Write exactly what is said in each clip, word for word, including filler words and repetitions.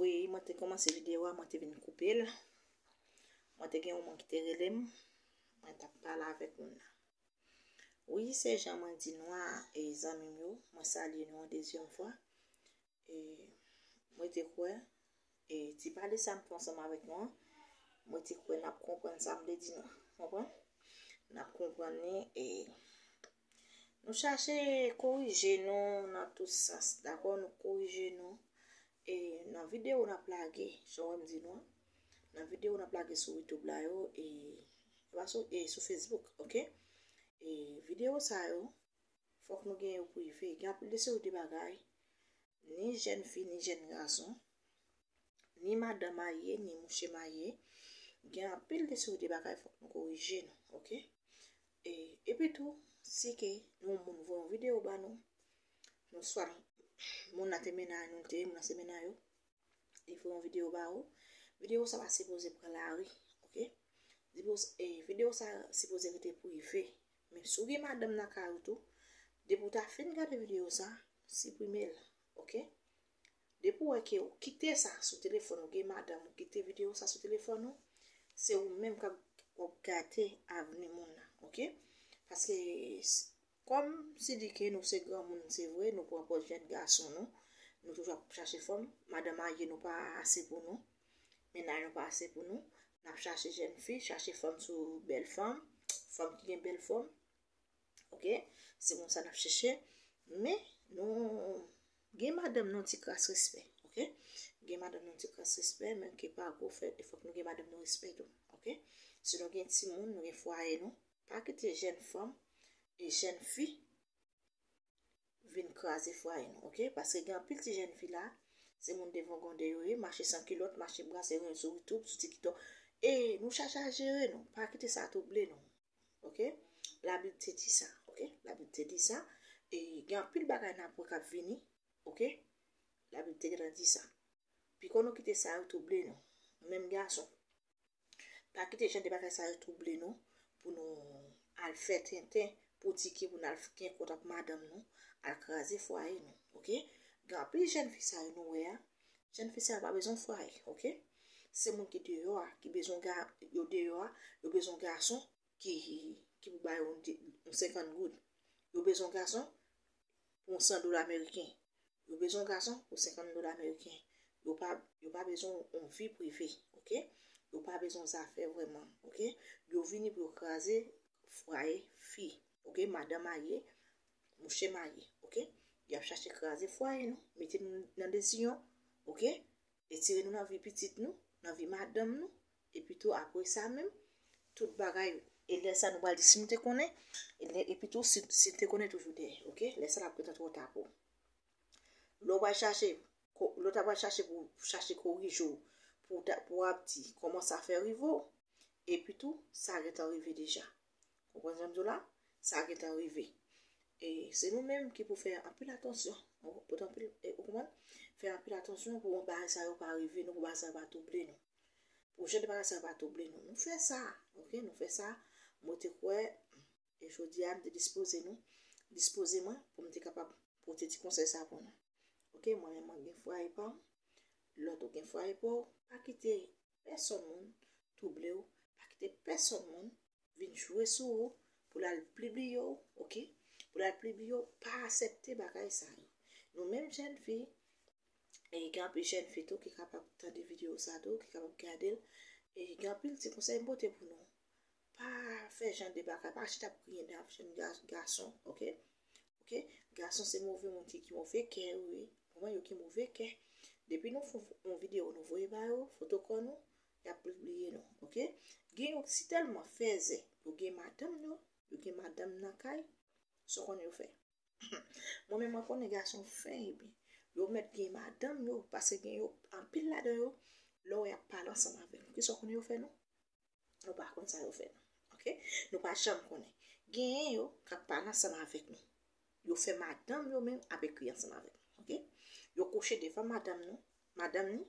Wi, mwen te kòmanse videyo a, mwen te vin koupe l. Mwen te gen yon moun ki te rele m. Mwen t ap pale avèk moun nan. Wi, se jan mwen di nou a, e zanmi m yo, mwen salye nou yon dezyèm fwa. E mwen te kwè, e ti pale sa m fè ansanm avèk nou an, mwen te kwè n ap konprann sa m vle di nou an. Konprann? N ap konprann li, e nou chache korije nou nan tout sans, dakò? Nou korije nou. E nan videyo n ap lage, jan w wè m di nou an, nan videyo n ap lage sou YouTube la yo, e, e pa sou, e sou Facebook, oke? E videyo sa yo, fòk nou gen yo prive. Gen anpil de seri de bagay, ni jèn fi, ni jèn gason, ni madanm marye, ni mouche marye, gen anpil de seri de bagay fòk nou korije nou, oke? E, epi tou, si ke nou moun voye yon videyo ba nou, nou swa moun nan te mennaj nou, te moun nan se mennaj yo, li voye yon videyo ba ou, videyo sa pa sipoze pran lari, oke? Videyo, e, videyo sa sipoze rete prive. Men si w gen madanm nan kay ou tou, depi w ta fin gade videyo sa, siprime l, oke? Depi w wè ke w kite sa sou telefòn ou, gen madanm ou kite videyo sa sou telefòn ou, se ou menm k ap, w ap gate avni moun nan, oke? Paske s-, kòm si di ke nou se granmoun, se vre, nou pran pòz jèn gason nou, nou toujou ap chache fanm, madanm marye nou pa ase pou nou, mennaj nou pa ase pou nou, n ap chache jèn fi, chache fanm sou bèl fanm, fanm ki gen bèl fòm, oke? Se konsa n ap chèche. Men, nou gen madanm nou ti kras respè, oke? Gen madanm nou ti kras respè, men ke pa gwo fè, fòk nou gen madanm nou respè tou, oke? Si nou gen timoun, nou gen fwaye nou, pa kite jèn fanm e jèn fi vin kraze fwaye nou, oke? Paske gen anpil ti jèn fi la, se moun devangonde yo ye, mache san kilòt, mache brase ren sou YouTube, sou TikTok. E nou chache a jere nou, pa kite sa twouble nou, oke? Labib te di sa, oke? Labib te di sa. E gen anpil bagay n ap wè k ap vini, oke? Labib te gentan di sa. Piko nou kite sa yo twouble nou. Nou menm gason, pa kite jan de bagay sa yo twouble nou pou nou al fè tenten, pou di ke pou n al gen kont ak madanm nou, al kraze fwaye nou, oke? Gen anpil jèn fi sa yo nou wè a, jèn fi sa yo pa bezwen fwaye, oke? Se moun ki deyò a, ki bezwen ga-, yo deyò a, yo bezwen gason ki, ki pou ba yo yon de-, yon senkant goud. Yo bezwen gason pou yon san dola ameriken. Yo bezwen gason pou senkant dola ameriken. Yo pa, yo pa bezwen yon vi prive, oke? Yo pa bezwen zafè vrèman, oke? Yo vini pou yo kraze fwaye fi, oke? Madanm marye, mouche marye, oke? Y ap chache kraze fwaye nou, mete nou nan dezizyon, oke? Retire nou nan vi pitit nou, nan vi madanm nou, epi tou apre sa menm, tout bagay, e lè sa nou pral di si nou te konnen, e lè, epi tou si, si nou te konnen toujou dèyè, oke? Lè sa l ap gentan twò ta pou ou. Lè w pral chache, ko-, lè w ta pral chache pou chache korije w, pou w ta, pou w ap di kòman sa fè rive w, epi tou, sa gentan rive deja. Konprann sa m di w la? Sa gentan rive. E se nou menm ki pou fè anpil atansyon. Ou, pou anpil, e, ou konprann? Fè anpil atansyon pou bagay sa yo pa rive nou, pou bagay sa yo pa twouble nou. Pou jan de bagay sa yo pa twouble nou. Nou fè sa, oke? Nou fè sa. Mwen te kwè, e jodi a, m te dispoze nou, dispoze mwen pou m te kapab pote ti konsèy sa pou nou. Oke, mwen menm mwen gen fwaye pa m, lòt ou gen fwaye pa w. Pa kite pèsonn moun twouble w, pa kite pèsonn moun vin jwe sou ou pou l al plibliye w, oke? Pou l al plibliye w, pa aksepte bagay sa yo. Nou menm jèn fi, e gen anpil jèn fi tou ki kapab tande videyo sa tou, ki kapab gade l. E gen anpil ti konsèy m pote pou nou. Pa fè jan de bagay, pa chita ap griyen dan jèn ga-, gason, oke? Oke? Gason se move moun ki, ki move kè, wi. Konprann, yo ki move kè. Depi nou fè yon videyo, nou voye ba yo, foto kò nou, y ap bliye nou, oke? Gen yo si tèlman fèzè, yo gen madanm yo, yo gen madanm nan kay, sa w konnen yo fè? Mwen menm mwen konnen gason fen ebyen. Yo mèt gen madanm yo, paske gen yo, anpil ladan yo, lè w y ap pale ansanm avè nou. Kisa w konnen yo fè nou? Nou pa konn sa yo fè nou. Oke? Nou pa janm konnen. Genyen yo k ap pale ansanm avèk nou. Yo fè madanm yo menm ap ekri ansanm avèk nou. Oke? Yo kouche devan madanm nou, madanm ni,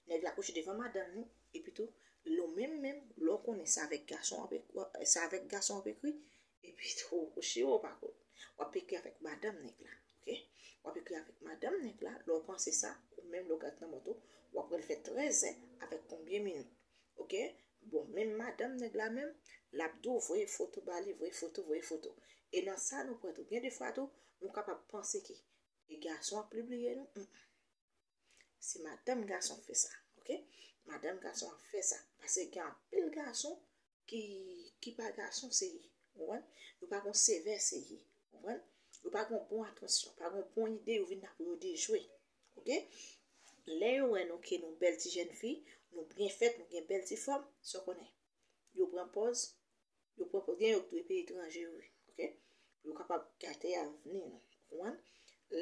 nèg la kouche devan madanm ni, epi tou, lè w menm menm, lè w konnen se avèk gason w ap ek-, se avèk gason w ap ekri, epi tou, ou kouche, ou pa konn. W ap ekri avèk madanm nèg la. Oke? w ap ekri avèk madanm nèg la, lè w panse sa, ou menm lè w gad nan mont ou, w ap wè l fè trèzè avèk konbyen minit. Oke? Bon, menm madanm nèg la menm, l ap di w voye foto ba li, voye foto, voye foto. E nan sa nou pran tou. Gen de fwa tou, nou kapab panse ke e gason an ap pibliye nou. Se madanm gason k fè sa, oke? Madanm gason an fè sa. Paske gen anpil gason ki, ki pa gason serye, konprann? Yo pa gon sevè serye, konprann? Yo pa gon bon atansyon, pa gon bon ide, yo vin la pou yo dejwe, oke? Lè yo wè nou ke nou bèl ti jèn fi, nou byen fèt, nou gen bèl ti fòm, sa w konnen. Yo pran pòz, yo pran pòz, gen yo k dwe peyi etranje yo ye, oke? Pou yo kapab gate avni nou, konprann?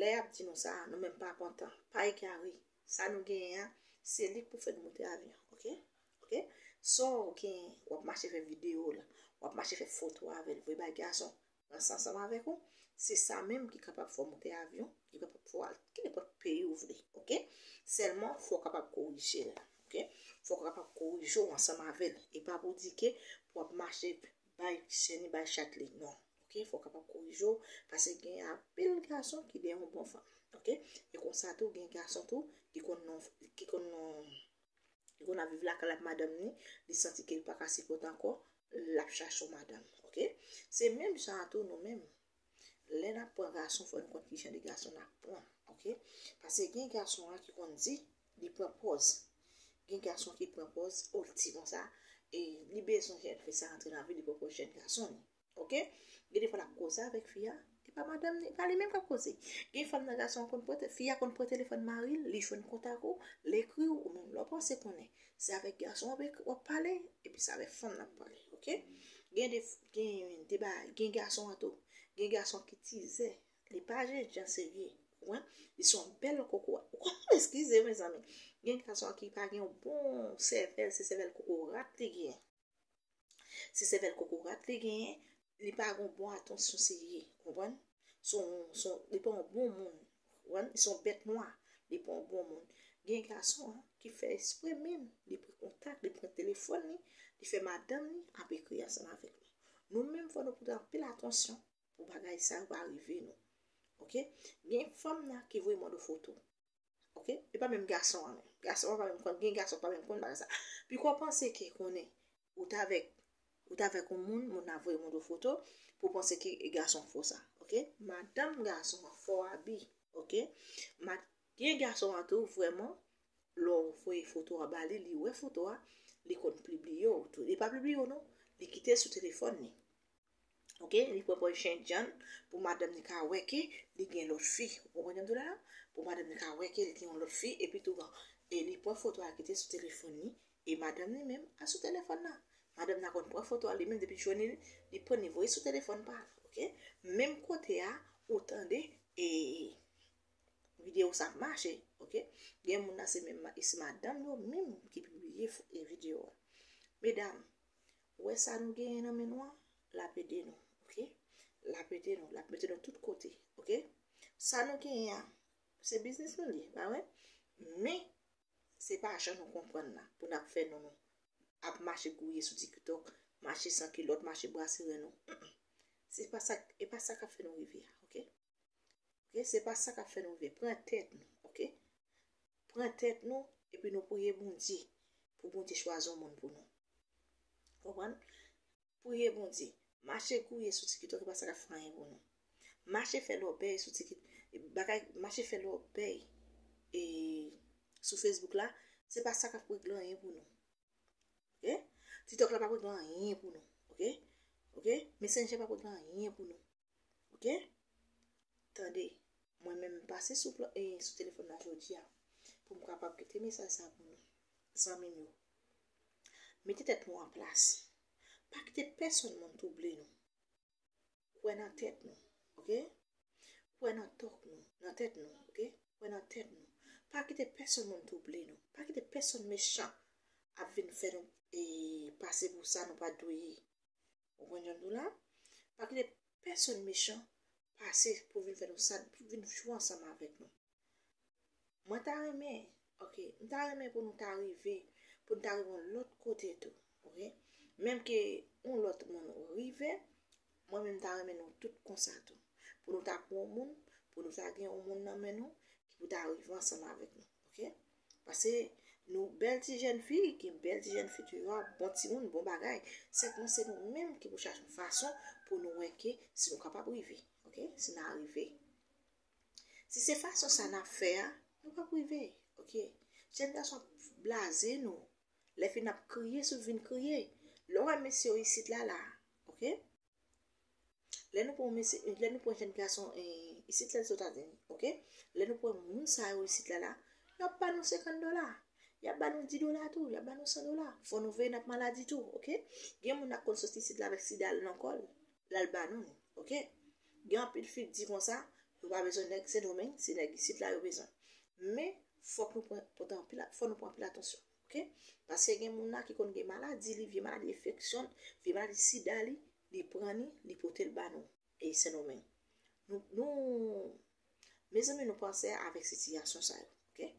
Lè y ap di nou sa, nou menm pa kontan, pa egare. Sa nou genyen an, se li k pou fè nou monte avyon, oke? Oke? Sa w gen, w ap mache fè videyo la, w ap mache fè foto avè l, voye bay gason, ranse ansanm avèk ou, se sa menm ki kapab fè w monte avyon, ki kapab fè w al ki nenpòt peyi ou vle, oke? Sèlman, fò w kapab korije l, oke? Fò w kapab korije w ansanm avè l. E pa pou di ke pou w ap mache bay chen li, bay chat li, non. Oke? Fò w kapab korije w, paske gen anpil gason ki dèyè yon bon fanm, oke? E konsa tou, gen gason tou ki konn non, ki konn non, li konn ap viv lakay l ak madanm ni, li santi ke li pa ka sipòte ankò, l ap chache yon madanm, oke? Se menm jan an tou nou menm. Lè n ap pran gason, fò nou konn ki jan de gason n ap pran, oke? Paske gen gason an ki konn di, li pran pòz. Gen gason ki pran pòz, o, l ti konsa, e li bezwen jèn fi sa rantre nan vi, li pran pòz jèn gason li. Oke? Gen de fwa l ap koze avèk fi a, e pa madanm ni, e pa li menm k ap koze. Gen fanm nan gason an konn pran, fi a konn pran telefòn mari l, li jwenn kontak ou, l ekri w, ou menm lè w panse konnen. Se avèk gason w ap, w ap pale, epi se avèk fanm nan ap pale, oke? Gen de, gen de bagay, gen gason an tou, gen gason ki tizè, li pa jènjan serye, ou konprann? Li se yon bèl kokorat. Ou konprann? Eskize, mezanmi. Gen gason an ki pa gen yon bon sèvèl, se sèvèl kokorat li gen. Se sèvèl kokorat li genyen, li pa gen bon atansyon serye, konprann? Se yon, se yon, li pa yon bon moun, konprann? Se yon bèt nwa, li pa yon bon moun. Gen gason an ki fè espre menm, li pran kontak, li pran telefòn li, li fè madanm li ap ekri ansanm avèk li. Nou menm fò nou pote anpil atansyon pou bagay sa yo pa rive nou. Oke? Gen fanm nan ki voye mande w foto. Oke? E pa menm gason an menm. Gason an pa menm konn, gen gason pa menm konn bagay sa. Piko w panse ke konnen ou t avèk, ou t avèk yon moun, moun nan voye mande w foto, pou w panse ke e gason k fè w sa. Oke? Madanm gason an fè w abi. Oke? Ma-, gen gason an tou, vrèman, lè w voye foto a ba li, li wè foto a, li konn pibliye w tou. Li pa pibliye w non, li kite l sou telefòn li. Oke, li pran pòz jènjan pou madanm li ka wè ke li gen lòt fi. Ou konprann jan m di w la? Pou madanm li ka wè ke li gen yon lòt fi, epi tou, bon, e li pran foto a kite sou telefòn li, e madanm li menm a sou telefòn nan. Madanm nan konn pran foto a li menm, depi l jwenn li, li pran li voye sou telefòn pa l. Oke? Menm kote a, ou tande, e videyo sa ap mache, oke? Gen moun nan se menm ma-, se madanm yo menm ki pibliye fo-, e videyo a. Medam, ou wè sa nou genyen nan men nou an, l ap ede nou, oke? L ap ede nou, l ap mete nou tout kote, oke? Sa nou genyen an, se biznis nou li ye, pa vre? Men, se pa jan nou konprann la, pou n ap fè nou, nou ap mache gouye sou TikTok, mache san kilòt, mache brase ren nou. Mm, mm. Se pa sa, e pa sa k ap fè nou rive a, oke? Oke, se pa sa k ap fè nou rive. Pran tèt nou, oke? Pran tèt nou, epi nou priye Bondye, pou Bondye chwazi yon moun pou nou. Konprann? Priye Bondye. Mache gouye sou TikTok, e pa sa k ap fè anyen pou nou. Mache fè lòbèy sou TikTok, bagay, mache fè lòbèy, e, sou Facebook la, se pa sa k ap regle anyen pou nou. Oke? TikTok la p ap regle anyen pou nou. Oke? Oke? Messenger p ap regle anyen pou nou. Oke? Tande, mwen menm m pase sou pla-, e, sou telefòn nan jodi a pou m kapab kite mesaj sa pou nou. Zanmi m yo, mete tèt nou an plas. Pa kite pèsonn moun twouble nou. Kwè nan tèt nou, oke? Kwè nan tòk nou, nan tèt nou, oke? Kwè nan tèt nou. Pa kite pèsonn moun twouble nou. Pa kite pèsonn mechan ap vin fè nou, e, pase pou sa nou pa dwe ye. Ou konprann jan m di w la? Pa kite pèsonn mechan pase pou vin fè nou sa, pou vin jwe ansanm avèk nou. Mwen ta renmen, oke, m ta renmen pou nou ta rive, pou nou ta rive yon lòt kote tou, oke? Menm ke yon lòt moun rive, mwen menm m ta renmen nou tout konsa tou. Pou nou ta pran yon moun, pou nou ta gen yon moun nan men nou ki pou ta rive ansanm avèk nou, oke? Paske nou bèl ti jèn fi, gen bèl ti jèn fi toujou, bon timoun, bon bagay. Sèlman se nou menm ki pou chache yon fason pou nou wè ke si nou kapab rive, oke? Si n a rive. Si se fason sa n ap fè a, nou p ap rive, oke? Jèn gason ap blaze nou. Lè fi n ap kriye, sou vin kriye. Lè w wè mesye yo isit la, la, oke? Lè nou pran mesye, lè nou pran jèn gason, eh, isit la, Etazini, oke? Lè nou pran moun sa yo isit la, la, y ap ba nou senkant dola. Y ap ba nou dis dola tou, y ap ba nou san dola. Fò nou veye n ap maladi tou, oke? Gen moun k konn soti isit la avèk sida l nan kò l, l al ba nou, oke? Gen anpil fi k di konsa, yo pa bezwen nèg Sendomeng, se nèg isit la yo bezwen. Men, fòk nou pran, pran anpil, fò nou pran anpil atansyon, oke? Paske gen moun la ki konn gen maladi li, vye maladi enfeksyon, vye maladi sida li, li pran li, li pote l ba nou, e Sendomeng. Nou, nou, mezanmi, nou panse avèk sitiyasyon sa yo, oke?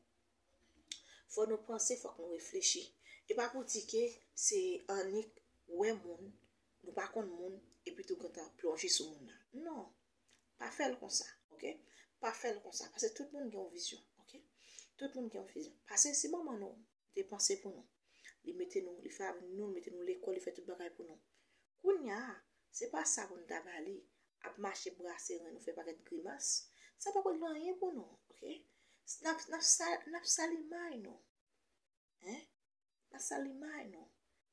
Fò nou panse, fòk nou reflechi. E pa pou di ke se annik wè moun, nou pa konn moun, epi tou gentan plonje sou moun nan. Non, pa fè l konsa, oke? Pa fè l konsa, paske tout moun gen yon vizyon, oke? Tout moun gen yon vizyon. Paske si manman nou te panse pou nou, li mete nou, li fè avni nou, li mete nou lekòl, li fè tout bagay pou nou. Kounye a, se pa sa pou nou ta ba li, ap mache brase ren nou, fè pakèt grimas. Sa pa pou regle anyen pou nou, oke? N ap, n ap sa-, n ap sal imaj nou. Hein? N ap sal imaj nou.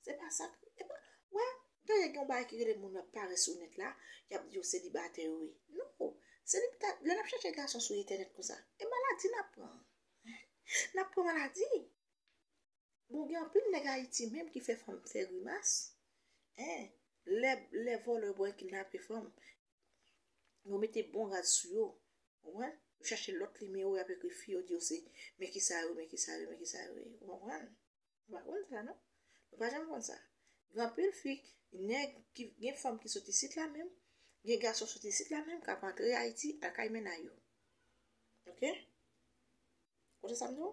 Se pa sa k-, e pa, wè, tande gen yon bagay ki rele moun ap parèt sou nèt la, y ap di yo selibatè yo ye. Non, selibata-, lè n ap chèche gason sou entènèt konsa, e maladi n ap pran. N ap pran maladi. Bon, gen anpil nèg Ayiti menm ki fè fanm fè grimas. Hein? Lè, lè vòlè yo pran kidnape fanm, yo mete bon rad sou yo. Ou konprann? Yo chache lòt nimewo, y ap ekri fi yo, di yo se, men ki sa yo, men ki sa yo, men ki sa yo ye. Ou konprann? Nou pa konn sa, non? Nou pa janm konn sa. Gen anpil fi, nèg ki, gen fanm ki soti isit la menm, gen gason soti isit la menm, k ap antre Ayiti, al kay mennaj yo. Oke? Kote sa m di w?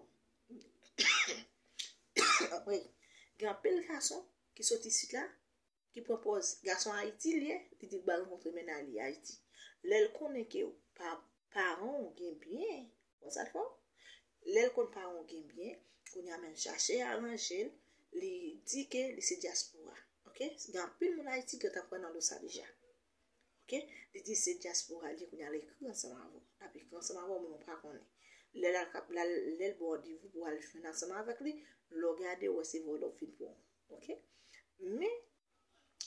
Wi. Gen anpil gason ki soti isit la, ki pran pòz gason Ayiti l ye, li di l pral rankontre mennaj li Ayiti. Lè l konnen ke pa, paran w gen byen, konn sa l fè w? Lè l konn paran w gen byen, kounye a men l chache aranje l, li di ke li se dyaspora. Oke? Gen anpil moun Ayiti ki gentan pran nan lo sa deja. Oke? Li di se dyaspora li ye, kounye a l ekri ansanm avè w. L ap ekri ansanm avè w, men w pa konnen. Lè l al kap-, lè l, lè l ba w randevou pou w al jwenn ansanm avèk li, lè w gade, w wè se vòlè w fin pran. Oke? Men,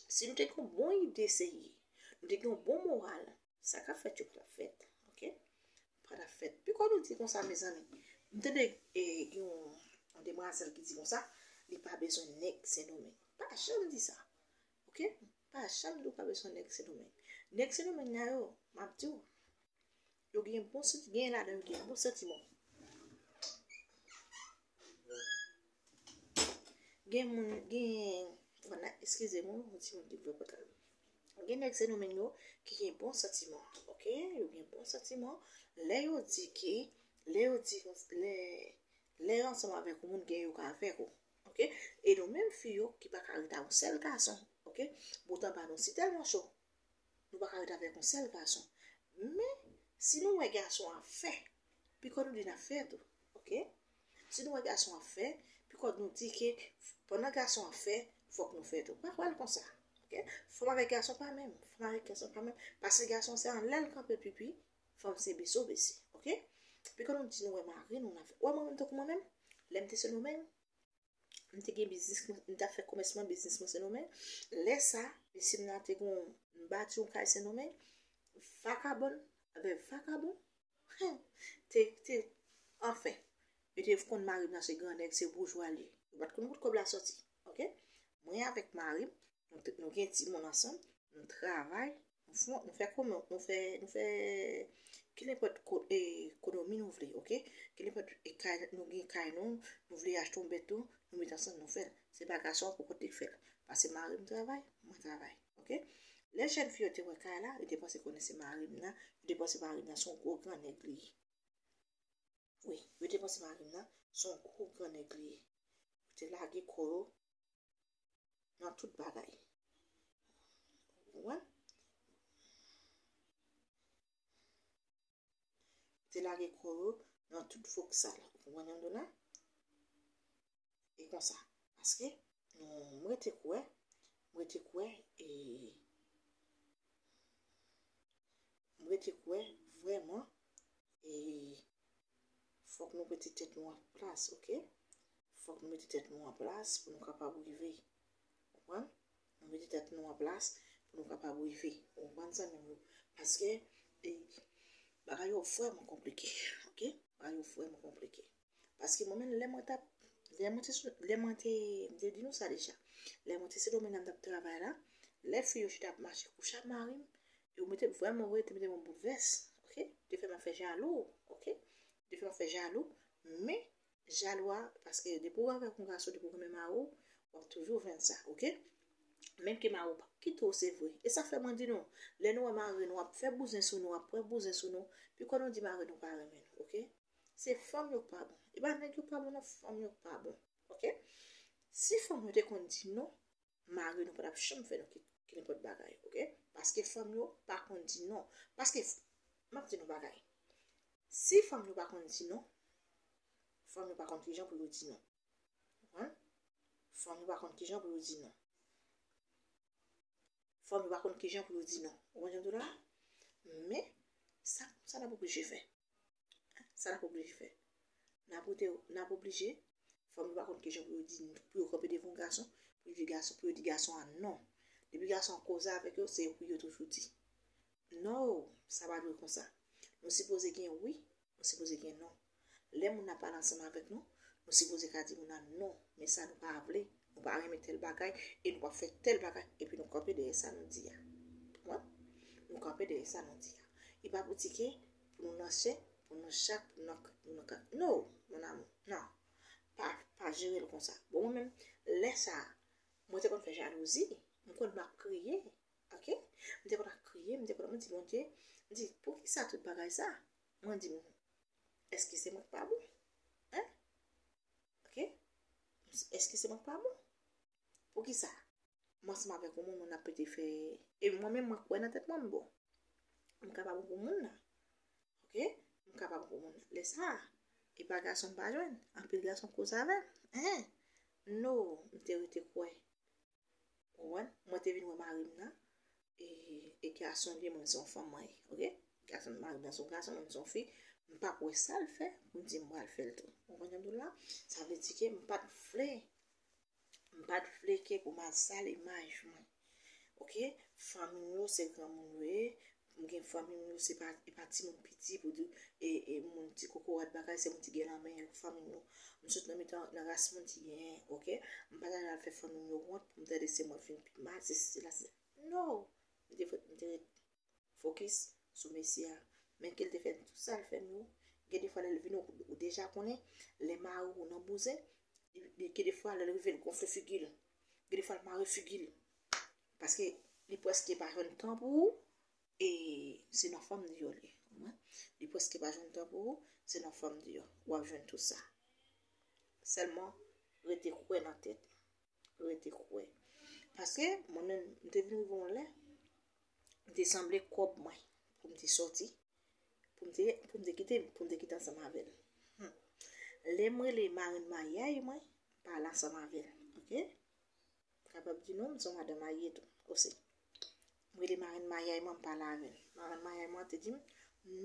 si nou te gen yon bon ide seye, nou te gen yon bon moral, sa k ap fèt yo pa t ap fèt. Oke? Pa t ap fèt. Piko nou di konsa, mezanmi. M tande, e, gen yon, yon demwazèl ki di konsa, li pa bezwen nèg Sendomeng. Pa janm di sa. Oke? Pa janm di w pa bezwen nèg Sendomeng. Nèg Sendomeng nan yo, m ap di w, yo gen bon santi-, gen ladan yo gen bon santiman. Gen moun, gen, eskize m, yon ti moun ki vle pòt la. Gen nèg Sendomeng yo ki gen bon santiman, oke? Yo gen bon santiman. Lè yo di ke, lè yo di, lè, lè yo ansanm avèk yon moun, gen yo ka avèk ou, oke? E nou menm fi yo ki pa ka ret ak yon sèl gason, oke? Bout anba nou si tèlman cho. Nou pa ka ret avèk yon sèl gason. Men, si nou wè gason ap fè, piko nou di n ap fè tou, oke? Si nou wè gason ap fè, piko nou di ke pandan gason ap fè, fòk nou fè tou. Pa wè l konsa, oke? Fanm avèk gason pa menm, fanm avèk gason pa menm. Paske gason se anlè l kanpe pipi, fanm se bese w bese, oke? Piko nou di nou wè mari nou n ap fè. Wè mwen menm, tankou mwen menm, lè m te Sendomeng, m te gen biznis mwen, m t ap fè komès mwen, biznis mwen Sendomeng. Lè sa, mesye m nan te gon, m bati yon kay Sendomeng. Vakabon avèk vakabon, te, te, anfen, yo te konn mari m nan se gran nèg, se boujwa l ye. Yo pa t konn kote kòb la sòti, oke? Mwen avèk mari m, nou te, nou gen timoun ansanm, nou travay, nou fè, nou fè kòman, nou fè, nou fè, kenenpòt ko-, e, ekonomi nou vle, oke? Kenenpòt, e, kay, nou gen kay nou, nou vle achte yon bèt tou, nou met ansanm, nou fè l. Se pa gason an poko te fè l. Paske mari m travay, mwen travay, oke? Lè jèn fi yo te wè kay la, yo te panse konnen se mari m nan, yo te panse mari m nan se yon gwo gran nèg li ye. Wi, yo te panse mari m nan se yon gwo gran nèg li ye. Yo te lage kò yo nan tout bagay. Ou konprann? te lage kò yo nan tout fok sa la. Ou konprann jan m di w la? E konsa. Paske, nou, m rete kwè, m rete kwè, e, m rete kwè vrèman, e, fòk nou mete tèt nou an plas, oke? Fòk nou mete tèt nou an plas pou nou kapab rive. Konprann? Nou mete tèt nou an plas pou nou kapab rive. Ou konprann sa menm yo? Paske, e, bagay yo vrèman konplike, oke? Bagay yo vrèman konplike. Paske mwen menm, lè mwen t ap, lè mwen te sou, lè mwen te, m te di nou sa deja. Lè mwen te Sendomeng la, m t ap travay la, lè fi yo chita ap mache kouche ak mari m, yo mete, vrèman vre, te mete m yon bout vès, oke? Te fè m ap fè jalou, oke? Te fè m ap fè jalou, men jalou a, paske depi w avèk yon gason, depi w renmen mari w, w ap toujou jwenn sa, oke? Menm ke mari w p ap kite w, se vre. E sa fè mwen di nou, lè nou wè mari nou ap fè bouzen sou nou, ap pran bouzen sou nou, piko nou di mari nou pa renmen nou, oke? Se fanm yo k pa bon. E pa nèg yo k pa bon, non, fanm yo k pa bon, oke? Si fanm yo te konn di non, mari nou pa t ap janm fè nou ki, ki nenpòt bagay, oke? Paske fanm yo pa konn di non. Paske, m ap di nou bagay. Si fanm yo pa konn di non, fanm yo pa konn kijan pou yo di non. Konprann? Fanm yo pa konn kijan pou yo di non. Fanm yo pa konn kijan pou yo di non. Ou konprann jan m di w la? Men, sa, sa n ap oblije fè. Sa n ap oblije fè. N ap rete, n ap oblije, fanm yo pa konn kijan pou yo di, pou yo kanpe devan yon gason, pou yo di gason, pou yo di gason an non. Depi gason an koze avèk yo, se wi yo toujou di. No, sa pa dwe konsa. Nou sipoze gen wi, nou sipoze gen non. Lè moun nan pale ansanm avèk nou, nou sipoze ka di moun nan non, men sa nou pa vle, nou pa renmen tèl bagay, e nou p ap fè tèl bagay, epi nou kanpe dèyè sa nou di a. Konprann? Nou kanpe dèyè sa nou di a. E pa pou ti ke, pou nou nan chen, pou nou nan chat, pou nou nan, pou nou nan ka. No, mon amour, non. Pa, pa jere l konsa. Bon, mwen menm, lè sa, mwen te konn fè jalouzi, mwen konn m ap kriye, oke? Mwen te konn ap kriye, mwen te konn, mwen di, Bondye, mwen di, poukisa tout bagay sa? Mwen di, èske se mwen k pa bon? Hein? Oke? Èske se mwen k pa bon? Poukisa? M ansanm avèk yon moun, moun ap pete fè. E mwen menm, mwen kwè nan tèt mwen, m bon. M ka pa bon pou moun nan. Oke? M ka pa bon pou moun nan. Lè sa a, e pa gason m pa jwenn. Anpil gason koze avè m. Hein? No, m te rete kwè. Ou konprann? Mwen te vin wè mari m nan. E, e gason li, mwen se yon fanm mwen ye. Oke? Gason mari m nan se yon gason, mwen se yon fi. M p ap wè sa l fè, pou m di m pral fè l tou. Ou konprann jan m di w la? Sa vle di ke m pa t vle M pa t vle ke pou m al sal imaj mwen. Oke? Fanmi m yo se granmoun yo ye. M gen fanmi m yo se pa, e pa timoun piti pou di, e, e moun ti kokorat bagay, se moun ti gen lanmen yo, fanmi m yo. M sot nan mitan, nan ras moun ti genyen, oke? M pa t al fè fanmi m yo wont pou m tande se mwen k vin pi mal, se, se la, se. No! M te, m te ret fokis sou mesye a. Men ke l te fè tout sa l fè m yo. Gen de fwa lè l vini, ou, ou deja konnen, lè mari w nan bouzen, li, li, gen de fwa lè l rive, l gonfle figi l. Gen de fwa l mare figi l. Paske li prèske pa jwenn tan pou ou, e se nan fanm li yo li. Konprann? Li prèske pa jwenn tan pou ou, se nan fanm li yo. W ap jwenn tout sa. Sèlman, rete kwè nan tèt. Rete kwè. Paske, mwen menm, m te vin rive yon lè, m te sanble kòb mwen pou m te sòti, pou m te, pou m te kite, pou m te kite ansanm avè l. Hmm. Lè m rele marenn maryaj mwen, m pale ansanm avè l, oke? M kapab di nou, m se yon madanm marye tou, osi. M rele marenn maryaj mwen, m pale avè l. Marenn maryaj mwen te di m,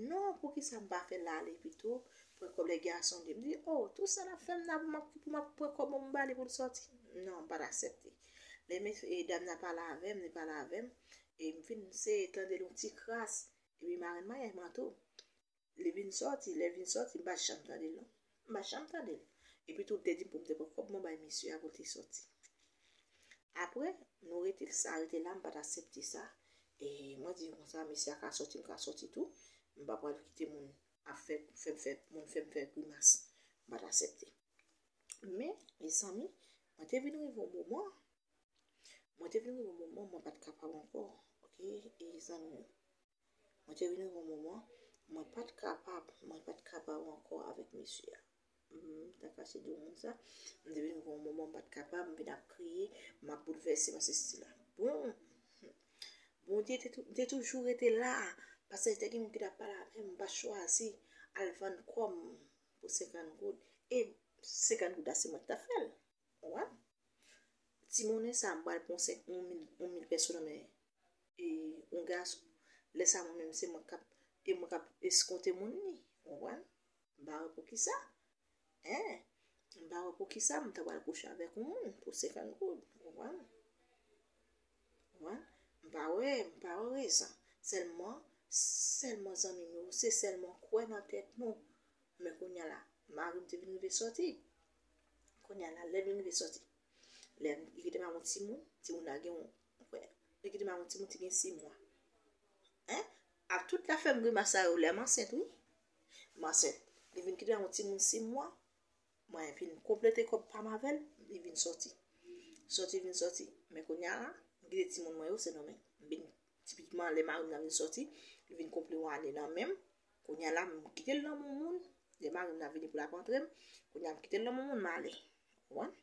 non, poukisa m pa fè l ale pito, pran kòb lè gason de. M di, oh, tout sa l ap fè m nan pou m ap, pou m ap pran kòb mwen, m ba li pou l sòti. Non, m pa t aksepte. Lè mesye, e, dam nan pale avè m, li pale avè m, e m fin seye tande l yon ti kras, epi marenn maryaj mwen tou. Li vin sòti, lè vin sòti, m pa t janm tande l, non. M pa t janm tande l. Epi tou, l te di m pou m te pran kòb mwen bay mesye a pou l te sòti. Apre, nou rete sa, rete la, m pa t aksepte sa. E mwen di konsa, mesye a ka sòti, m ka sòti tou. M pa pral kite moun ap fè, fè m fè, moun fè m fè grimas. M pa t aksepte. Men, mezanmi, mwen te vin rive yon moman, mwen te vin rive yon moman, mwen pa t kapab ankò. Oke, e zanmi yo. Mwen te vin rive yon moman, mwen pa t kapab, mwen pa t kapab ankò avèk mesye a. M ta kache di w moun sa, m te vin rive yon moman, m pa t kapab, m vin ap kriye, m ap boulvèse, m ap sesi la. Bon, Bondye te tou-, te toujou rete la, paske te gen moun ki t ap pale avè m, m pa t chwazi al vann kò m pou senkant goud. E senkant goud la, se mwen ki t ap fè l. Ou konprann? Ti monnen sa, m pral pran yon mil, yon mil pèso nan men e yon gason. Lè sa, mwen menm, se mwen k ap, e mwen k ap eskonte moun ni. Ou konprann? M pa wè poukisa. Hein? M pa wè poukisa m ta pral kouche avèk yon moun pou senkant goud. Ou konprann? Ou konprann? M pa wè, m pa wè rezon. Sèlman, sèlman zanmi m yo, se sèlman kwè nan tèt nou. Men kounye a la, mari m te vin rive sòti. Kounye a la, lè l vin rive sòti, lè li kite m ak yon timoun, timoun la gen yon, li kite m ak yon timoun ki gen sis mwa. Hein? A tout la fè m grimas sa yo, lè m ansent, wi. M ansent. Li vin kite m ak yon timoun sis mwa. Mwen vin konplete kòb pa m avè l, li vin sòti. Sòti, vin sòti. Men kounye a la, m kite timoun mwen yo, se nan men m. M vin, tipikman, lè mari m nan vin sòti, li vin konple yon ane nan men m. Kounye a la, m kite l nan men moun. Lè mari m nan vini pou l ap antre m, kounye a m kite l nan men moun, m ale. Ou konprann?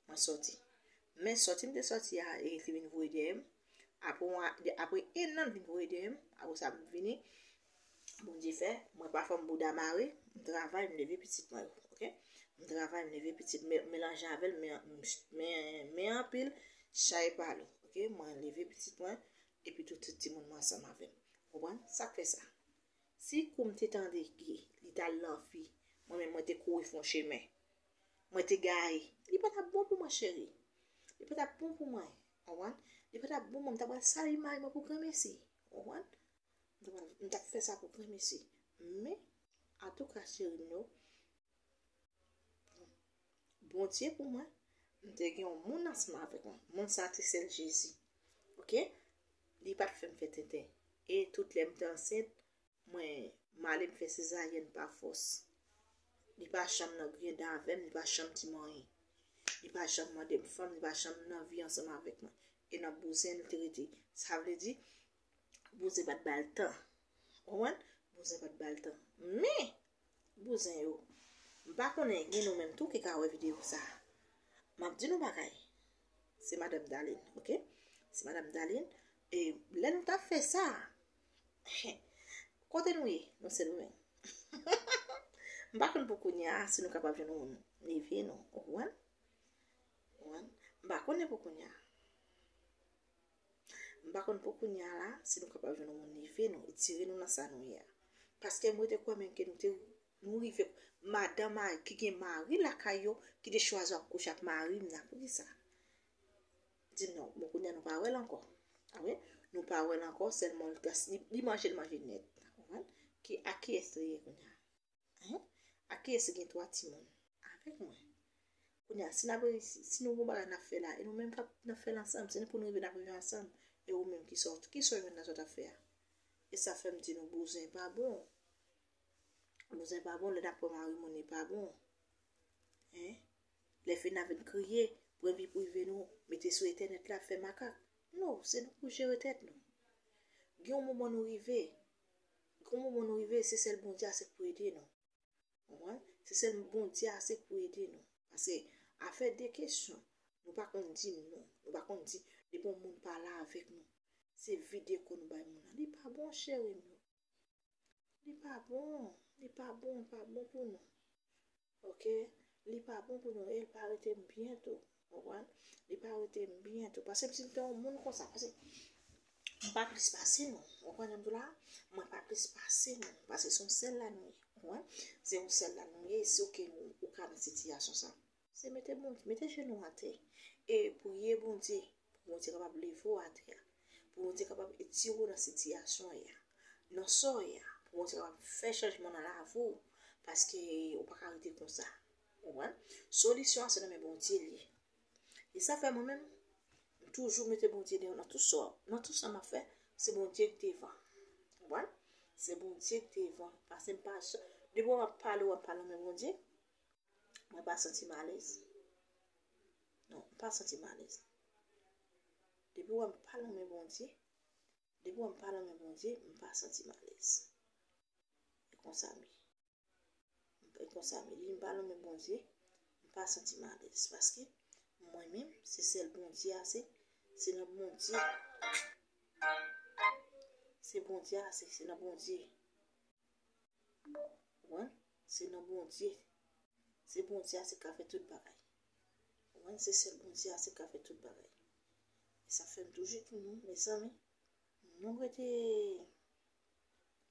Mwen sòti. Men sòti m te sòti a, e li vin voye dèyè m. Apre yon a-, de-, apre ennan, li vin voye dèyè m. Apre sa, m vini. Bondye fè, mwen pa fè m bouda mare, m travay, m leve pitit mwen yo, oke? M travay, m leve pitit, m melanje avè l, men, men, men anpil, chay pa lou, oke? Mwen leve pitit mwen, epi tout, tout timoun mwen ansanm avè m. Konprann? Sa k fè sa? Si kou m te tande ke li t al nan fi, mwen menm mwen te kouri fè yon chemen, mwen te gaye, li pa t ap bon pou mwen, cheri. Li pa t ap bon pou mwen, konprann? Li pa t ap bon pou mwen, m ta pral sali mari mwen pou granmesi, konprann? M t ap fè sa pou granmesi. Men, antouka, cheri m yo, Bondye pou mwen, m te gen yon moun ansanm avèk mwen. Moun sa te sèl Jezi. Oke? Li pa t fè m fè tenten. E tout lè m te ansent, mwen, m ale m fè sezaryèn pa fòs. Li pa janm nan griyen dan avè m, li pa janm di m anyen. Li pa janm mande m fanm, li pa janm nan vi ansanm avèk mwen. E nan bouzen li te rete. Sa vle di, bouzen pa t ba l tan. Ou konprann? Bouzen pa t ba l tan. Men, bouzen yo, m pa konnen, gen nou menm tou ki ka wè videyo sa. M ap di nou bagay. Se madanm Darline, oke? Se madanm Darline. E lè nou t ap fè sa, kote nou ye? Nou Sendomeng. M pa konn pou kounye a si nou kapab jwenn yon moun leve nou, ou konprann? Ou konprann? M pa konnen pou kounye a. M pa konn pou kounye a la, si nou kapab jwenn yon moun leve nou, etire nou nan sa nou ye a. Paske mwen te kwè menm ke nou te, nou rive, madanm a, ki gen mari lakay yo, ki te chwazi ap kouche ak mari m nan. Poukisa? Di m non, bon, kounye a nou pa wè l ankò. A wi, nou pa wè l ankò, sèlman li, li, li manje, li manje nèt. Ou konprann? Ki, ak kiyès li ye kounye a? Hein? Ak kiyès ki gen twa timoun? Avèk mwen. Kounye a, si n ap reyisi, si nou gon bagay n ap fè la, e nou menm k ap, n ap fè l ansanm, se nou pou nou rive n ap rive ansanm, e ou menm ki sa w, ki sa w jwenn nan sa w t ap fè a? E sa fè m di nou bouzen pa bon. Bouzen pa bon, lè n ap pran mari moun li pa bon. Hein? Lè fi n ap vin kriye, pran vi prive nou, mete sou entènèt la, fè makak. Non, se nou pou jere tèt nou. Gen yon moman nou rive, gen yon moman nou rive, se sèl Bondye a se pou ede nou. Ou konprann? Se sèl Bondye a se pou ede nou. Paske afè de kesyon, nou pa konn di non. Nou pa konn di, depi yon moun pa la avèk nou, se vide kò nou bay moun nan. Li pa bon, cheri m yo. Li pa bon. Li pa bon, li pa bon pou nou. Oke? Li pa bon pou nou. E l pa rete m byen tou. Ou konprann? Li pa rete m byen tou. Paske m si m te yon moun konsa. Paske m pa plis pase nou. Ou konprann sa m di w la? Mwen pa plis pase nou. Paske se yon sèl la nou ye. Ou konprann? Se yon sèl la nou ye. Si w ke ou, ou ka nan sitiyasyon sa, se mete Bondye, mete jenou atè. E priye Bondye. Pou Bondye kapab leve w atè a. Pou Bondye kapab etire w nan sitiyasyon w ye a. Nan sa w ye a. Pou Bondye kapab fè chanjman nan lavi w. Paske ou pa ka rete konsa. Ou konprann? Solisyon an se nan men Bondye l ye. E sa fè mwen menm, m toujou mete Bondye deyò nan tout sa, nan tout sa m ap fè, se Bondye k devan. Ou konprann? Se Bondye k devan. Paske m pa jan-, depi w ap pale, w ap pale nan men Bondye, mwen pa santi m alèz. Non, m pa santi m alèz. Depi w ap pale nan men Bondye, depi w ap pale nan men Bondye, m pa santi m alèz. E konsa m ye. E konsa m ye. Depi m pale nan men Bondye, m pa santi m alèz. Paske mwen menm, se sèl Bondye a, se, se nan Bondye. Se Bondye a, se, se nan Bondye. Konprann? Se nan Bondye. Se Bondye a se k ka fè tout bagay. Konprann? Se sèl Bondye a se k ka fè tout bagay. E sa fè m toujou di nou, mezanmi, nou rete,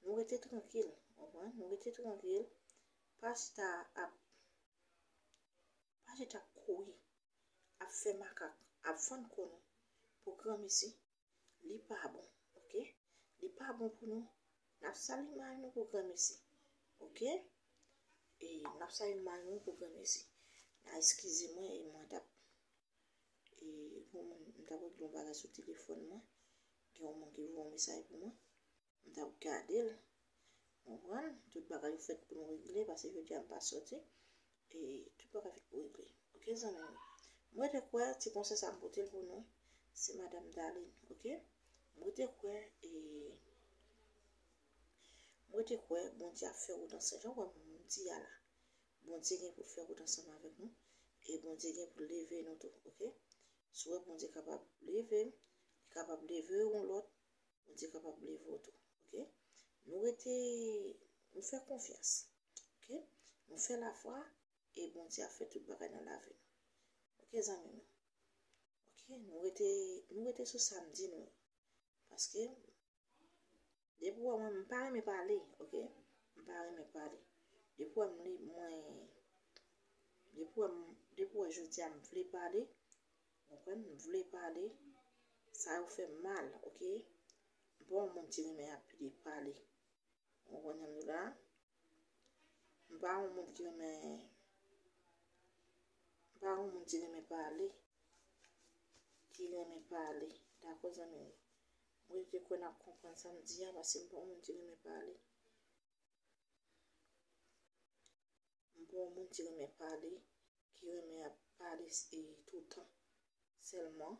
nou rete trankil, konprann? Nou rete trankil, pa chita ap, pa chita ap kouri, ap fè makak, ap vann kò nou pou granmesi. Li pa bon, oke? Li pa bon pou nou. N ap sal imaj nou pou granmesi, oke? E n ap sal imaj nou pou granmesi. N a eskize mwen e mwen t ap, e pou mwen, m t ap regle yon bagay sou telefòn mwen. Gen yon moun ki voye yon mesaj pou mwen. M t ap gade l. Konprann? Tout bagay yo fèt pou nou regle, paske jodi a m pa sòti. E tout bagay fèt pou regle. Oke, zanmi m? Mwen te kwè ti konsèy sa m pote l pou nou, se madanm Darline, oke? Mwen te kwè, e, mwen te kwè Bondye ap fè wout ansanm. Jan w wè m di a la, Bondye gen pou l fè wout ansanm avèk nou. E Bondye gen pou l leve nou tou, oke? Si w wè Bondye kapab leve m, li kapab leve yon lòt, Bondye kapab leve w tou, oke? Nou rete, nou fè konfyans, oke? Nou fè lafwa, e Bondye ap fè tout bagay nan lavi nou. Oke, zanmi m? Oke, nou rete, nou rete sou sa m di nou. Paske, depi w wè mwen, m pa renmen pale, oke? M pa renmen pale. Depi w wè m li, mwen, depi w wè m, depi w wè jodi a m vle pale, konprann? M vle pale, sa yo fè m mal, oke? M pa yon moun ki renmen ap pale. Ou konprann sa m di w la? M pa yon moun ki renmen, m pa yon moun ki renmen pale, ki renmen pale. Dakò, zanmi m? Mwen te kwè n ap konprann sa m di a, paske m pa yon moun ki renmen pale. M pa yon moun ki renmen pale, ki renmen ap pale, e, toutan. Sèlman,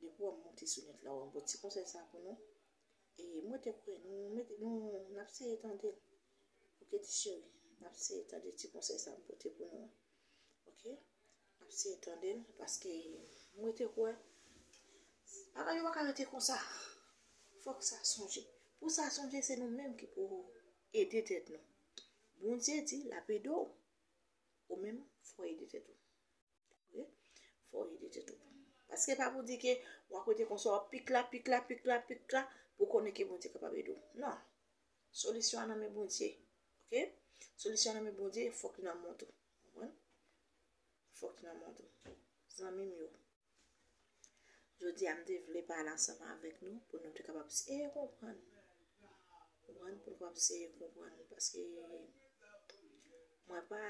depi w ap monte sou nèt la, w ap bon ti konsèy sa pou nou. E mwen te kwè, nou, mete, nou, n ap seye tande l. Oke, ti cheri, n ap seye tande ti konsèy sa m pote pou nou an. Oke? N ap seye tande l, paske mwen te kwè, bagay yo pa ka rete konsa. Fòk sa chanje. Pou sa chanje, se nou menm ki pou ede tèt nou. Bondye di l ap ede w. Ou menm, fò w ede tèt ou. Oke? Fò w ede tèt ou. Paske pa pou di ke w ap rete konsa, w ap pik la, pik la, pik la, pik la, pou konnen ke Bondye kapab ede w. Non. Solisyon an nan men Bondye. Oke? Solisyon an nan men Bondye, fòk li nan men w tou. Konprann? Fòk li nan men w tou. Zanmi m yo. Jodi a, m te vle pale ansanm avèk nou pou nou te kapab seye konprann. Konprann, pou nou kapab seye konprann. Paske mwen pa,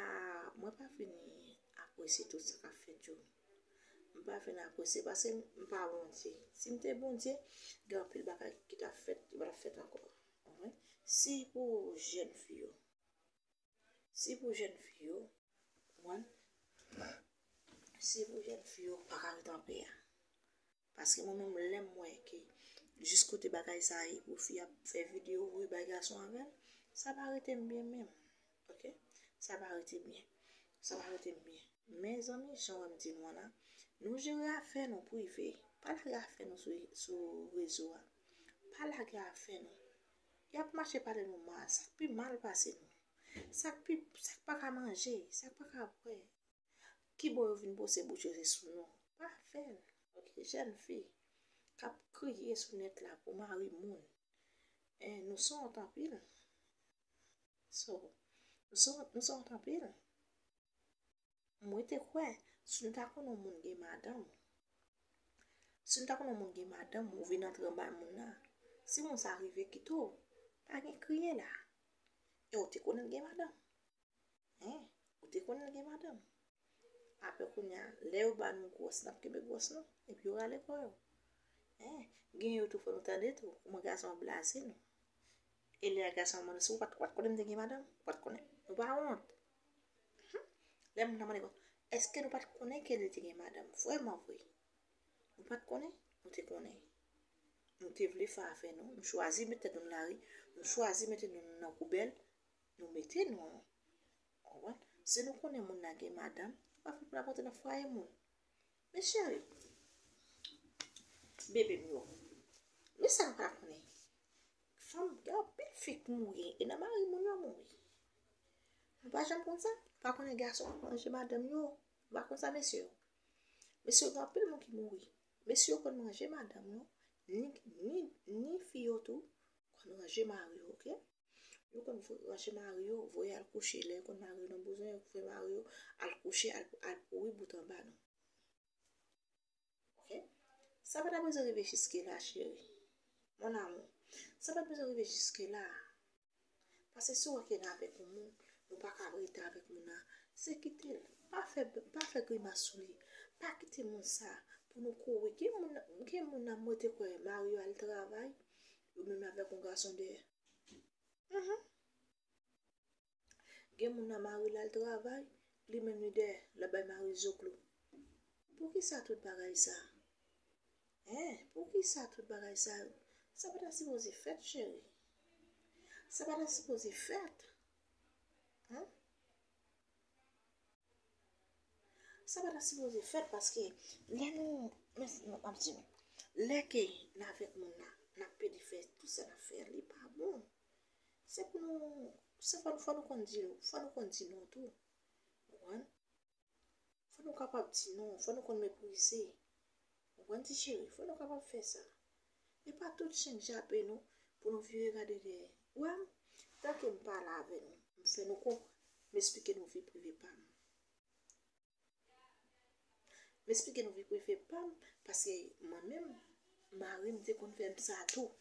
mwen pa vini apresye tout sa k ap fèt yo. M pa vin apresye paske m pa Bondye. Si m te Bondye, gen anpil bagay ki t ap fèt, ki pa t ap fèt ankò. Konprann? Si pou jèn fi yo, si pou jèn fi yo, konprann? Si pou jèn fi yo pa ka ret anpè a. Paske mwen menm, lè m wè ke jis kote bagay sa ye, pou fi ap fè videyo, voye bay gason avè l, sa pa rete m byen menm. Oke? Sa pa rete byen. Sa pa rete m byen. Mezanmi, jan w wè m di nou an la, nou jere afè nou prive. Pa lage afè nou sou, sou rezo a. Pa lage afè nou. Y ap mache pale nou mal, sa k pi mal pase nou. Sa k pi, sa k pa ka manje, sa k pa ka bwè. Kibò yo vin pwose bouch yo se sou nou. Pa fè l. Oke, jèn fi k ap kriye sou nèt la pou mari moun. Eh, nou sòt anpil. So, nou sòt, nou sòt anpil. Mwen te kwè, si nou ta konnen yon moun gen madanm, si nou ta konnen yon moun gen madanm, ou vin antre anba moun nan, si moun sa rive kite w, pa gen kriye la. E ou te konnen l gen madanm. Hein? Ou te konnen l gen madanm. Apre kounye a, lè yo ba nou gwòs, n ap kenbe gwòs nou, epi yo rale kò yo. Hein? Gen yo tou fò nou tande tou, kòman gason an blaze nou. E lè a gason an mande si ou pa t, ou pa t konnen m te gen madanm, ou pa t konnen. Nou pa wont. Hmm? Lè moun nan mande, èske nou pa t konnen ke li te gen madanm? Vrèman vre. Nou pa t konnen? Nou te konnen. Nou te vle fè afè nou. Nou chwazi mete tèt nou nan lari. Nou chwazi mete nou nan poubèl. Nou mete nou. Konprann? Si nou konnen moun nan gen madanm, pa fè pou n ap antre nan fwaye moun. Men cheri, bebe m yo, men sa nou pa konnen. Fanm, gen anpil fi k mouri, e nan mari moun yo mouri. Nou pa janm konn sa? Pa konnen gason k ap manje madanm yo? Nou pa konn sa, mesye yo? Mesye yo, gen anpil moun ki mouri. Mesye yo konn manje madanm yo, ni, ni, ni fi yo tou konn ranje mari yo, oke? Yo konn vo-, ranje mari yo, voye al kouche. Lè yo konn mari yo nan bouzwen, yo voye mari yo al kouche, al, al pouri bout anba nou. Oke? Sa pa ta bezwen rive jiske la, cheri. Mon amour, sa pa ta bezwen rive jiske la. Paske si w wè ke n avèk yon moun, nou pa ka rete avèk moun nan, se kite l. Pa fè, pa fè grimas sou li. Pa kite moun sa pou nou kouri. Gen moun, gen moun nan, mwen te kwè mari yo al travay, yo menm avèk yon gason dèyè. Mhm. Gen moun nan, mari l al travay, li menm li dèyè, l ap bay mari zoklo. Poukisa tout bagay sa? Hein? Poukisa tout bagay sa yo? Sa pa ta sipoze fèt, cheri. Sa pa ta sipoze fèt. Hein? Sa pa ta sipoze fèt paske lè nou, men, m ap di nou, lè ke n avèk moun nan, n ap pede fè tout sa n ap fè a, li pa bon. Se pou nou, se fò, fò nou konn di, fò nou konn di non tou. Ou konprann? Fò nou kapab di non, fò nou konn meprize. Ou konprann, ti cheri? Fò nou kapab fè sa. E pa tout chen k jape nou pou nou vire gade dèyè. Ou wè m, tanke m pale avè nou, m fè nou konprann, m esplike nou vi prive pa m. M esplike nou vi prive pa m, paske mwen menm, mari m te konn fè m sa tou.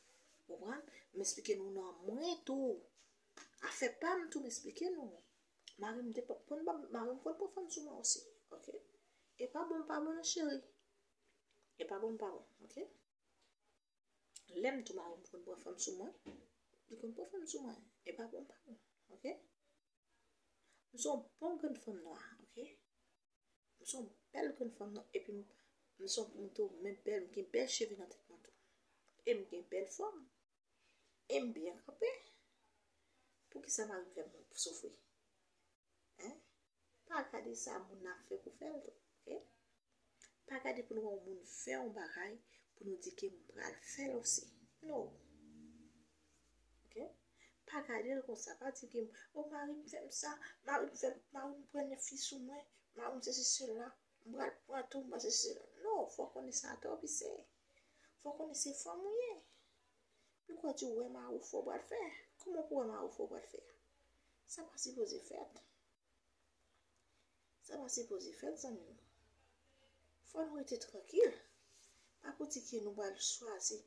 Ou konprann? M esplike nou nan mwen tou. Afè pa m tou, m esplike nou. Mari m te pa-, konn pa, mari m konn pran fanm sou mwen osi, oke? E pa bon, pa bon non, cheri. E pa bon, pa bon, oke? Lè m tou mari m konn pran fanm sou mwen, li konn pran fanm sou mwen. E pa bon, pa bon, oke? M se yon bon grenn fanm nwa, oke? M se yon bèl grenn fanm nwa, epi m, m se yon moun tou, men bèl, m gen bèl cheve nan tèt mwen tou. E m gen bèl fòm. E m byen kanpe. Poukisa mari m fè m soufri? Hein? Pa gade sa moun nan ap fè pou fè l tou, oke? Pa gade pou nou wè yon moun fè yon bagay, pou nou di ke m pral fè l osi. No. Oke? Pa gade l konsa, pa di ke, o, mari m fè m sa, mari m fè, mari m pran fi sou mwen, mari m sesi sela, m pral pran tou, m pral sesi sela. No, fò w konnen sa atò w pise. Fò w konnen se fanm ou ye. Poukisa w di w wè mari w fè w pral fè? Kòman w pou wè mari w fè w pral fè? Sa pa sipoze fèt. Sa pa sipoze fèt, zanmi m. Fò nou rete trankil. Pa pou di ke nou pral chwazi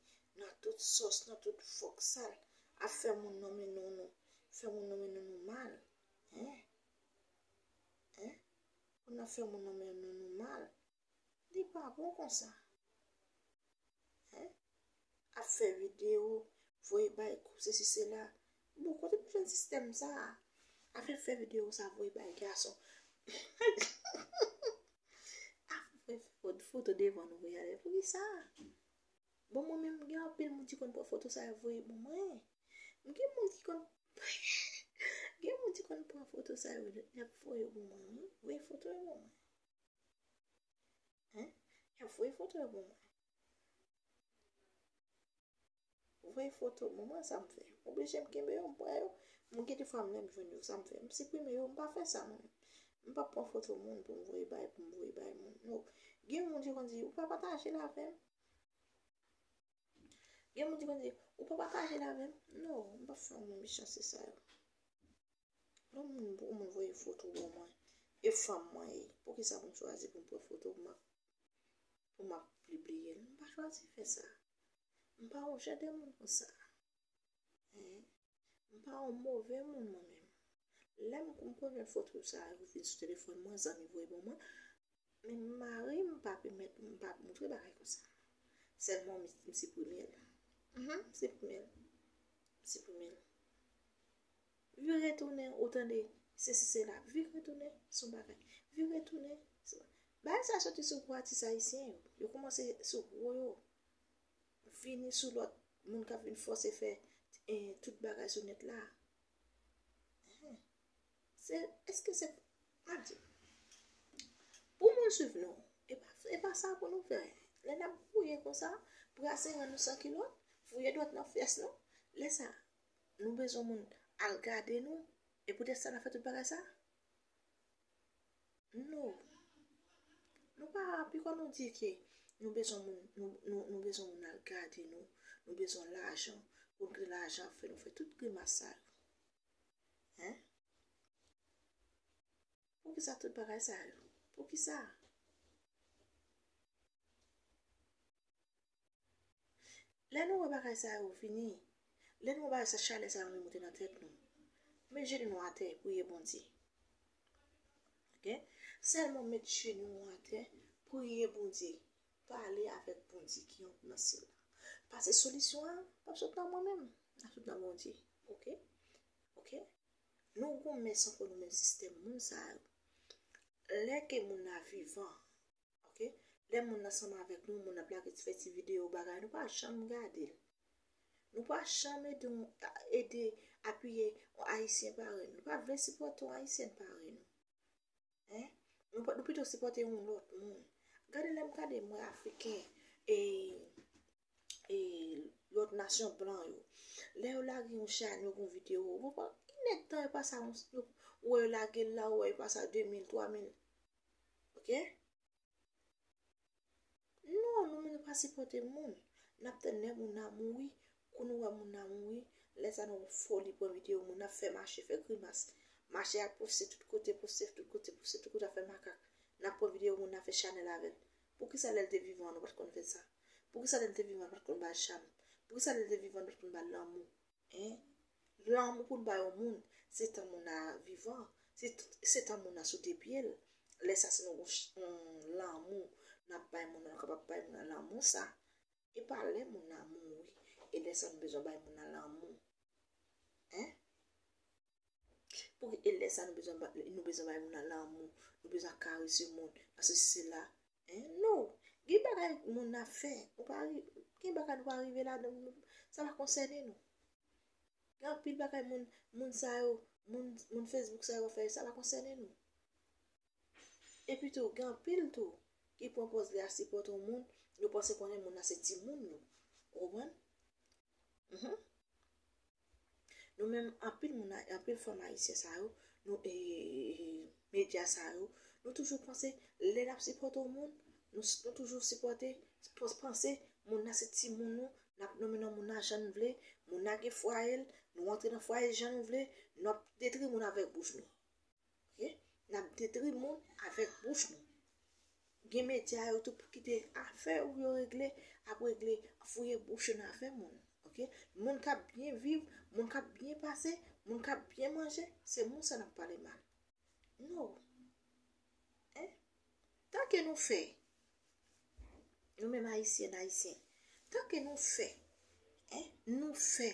nan tout sòs, nan tout fòk sal, ap fè moun nonmen non nou, fè moun nonmen non nou mal. Hein? Hein? Pou n ap fè moun nonmen non nou mal. Li pa bon konsa. Hein? Ap fè videyo, voye bay kou sesi sela. Bon, kote m jwenn sistèm sa a? Ap fè, fè videyo sa, voye bay gason. Ap fè fo-, foto devan nou voye ale. Poukisa? Bon, mwen menm, gen anpil moun ki konn pran foto sa yo voye ban mwen. M gen moun ki konn, gen moun ki konn pran foto sa yo, y ap voye ban mwen, wi. Voye foto yo ban mwen. Hein? Y ap voye foto yo ban mwen. Voye foto ban mwen, sa m fè? Oblije m kenbe yo, m pran yo. M gen defwa m menm jwenn yo, sa m fè? M siprime yo, m pa fè sa mwen menm. M p ap pran foto moun pou m voye bay, pou m voye bay moun. No. Gen moun ki konn di, ou pa pataje l avè m? Gen moun ki konn di, ou pa pataje l avè m? No, m p ap fè yon moun mechanste sa yo. Lè yon moun, yon moun voye foto ban mwen, e fanm mwen ye, poukisa pou m chwazi pou m pran foto pou m ap, pou m ap pibliye l? M pa chwazi fè sa. M pa yon jan de moun konsa. Hein? M pa yon move moun mwen menm. Lè m, m konnen foto sa yo vin sou telefòn mwen, zanmi voye ban mwen, men mari m pa pèmèt m pa montre bagay konsa. Sèlman m, m siprime l. Mhm, m siprime l. M siprime l. Vire tounen, ou tande, sesi sela. Vire tounen, se yon bagay. Vire tounen, se yon bagay. Bagay sa soti sou gwo atis ayisyen yo. Yo kòmanse sou gwo yo. Vini sou lòt moun k ap vin fòse fè, eh, tout bagay sou nèt la. Hein. Se, èske se, m ap di, pou moun swiv nou, e pa, e pa sa pou nou fè. Lè n ap gouye konsa, brase ren nou san kilòt, fouye dwèt nan fyès nou, lè sa, nou bezwen moun al gade nou, E poutèt sa n ap fè tout bagay sa? No. Nou pa, piko nou di ke nou bezwen moun, nou, nou, nou bezwen moun al gade nou, nou bezwen lajan, pou n gen lajan fè nou fè tout grimas sa yo. Hein? Poukisa tout bagay sa yo? Poukisa? Lè nou wè bagay sa yo vini, lè nou wè bagay sa, chalè sa yo vin monte nan tèt nou, met jenou nou atè, priye Bondye. Ok? Sèlman met jenou nou atè, priye Bondye. Pale avèk Bondye ki nan syèl la. Paske solisyon an p ap sot nan mwen menm, l ap sot nan Bondye. Ok? Ok? Nou goumen san fò nou menm sistèm moun sa yo. Lè ke moun nan vivan, ok? Lè moun nan ansanm avèk nou, moun nan ap lage ti, fè ti videyo bagay, nou pa janm gade l. Nou pa janm ede, ede apiye yon Ayisyen parèy nou. Nou pa vle sipòte yon Ayisyen parèy nou. Hein? Nou, nou pito sipòte yon lòt moun. Gade lè m gade mwen Afriken e, e lòt nasyon blan yo. Lè yo lage yon chan, yo gon videyo, ou konprann? Ki nèg tan yo pase a yon, ou wè yo lage l la, ou wè yo pase a de mil, twa mil. Ok? Non, nou menm nou pa sipòte moun. N ap tann lè moun nan mouri. Kou nou wè moun nan mouri, lè sa nou foli pran videyo moun nan, fè mache, fè grimas. Mache ap poste tout kote, poste tout kote, poste tout kote, ap fè makak. N ap pran videyo moun nan, fè chanèl avè l. Poukisa lè l te vivan nou pa t konn fè sa? Poukisa lè l te vivan nou pa t konn ba l cham? Poukisa lè l te vivan nou pa t konn ba l lanmou? Hein? Lanmou pou n bay yon moun, se tan moun nan vivan, se, se tan moun nan sou de pye l. Lè sa, si nou gon ch-, yon lanmou n ap bay moun nan, nou kapab bay moun nan lanmou sa. E pa lè moun nan mouri, e lè sa nou bezwen bay moun nan lanmou. Hein? Pou e lè sa nou bezwen ba-, nou bezwen bay moun nan lanmou, nou bezwen karese moun, nan sesi sela. Hein? No. Gen bagay moun nan fè, ou pa ri-, gen bagay nou pa rive ladan, sa pa konsène nou. Gen anpil bagay moun, moun sa yo, moun, moun Facebook sa yo fè, sa pa konsène nou. Epi tou, gen anpil tou ki pran pòz li ap sipòte yon moun, yo panse konnen moun nan se timoun yo. Ou konprann? Mhm. Nou menm, anpil moun, anpil fanm ayisyen sa yo, nou, e, e, e, medya sa yo, nou toujou panse, lè n ap sipòte yon moun, nou, nou toujou sipòte, panse moun nan se timoun nou, n ap nonmen non moun nan jan n vle, moun nan gen fwaye l, nou antre nan fwaye jan nou vle, n ap detri moun avèk bouch nou. Ok? N ap detri moun avèk bouch nou. Gen medya yo tou pou kite afè ou yo regle, ap regle, fouye bouch yo nan afè moun. Ok? Moun k ap byen viv, moun k ap byen pase, moun k ap byen manje, se moun sa n ap pale mal. No. Hein? Tanke nou fè, nou menm Ayisyèn, Ayisyen, tanke nou fè, hein, nou fè,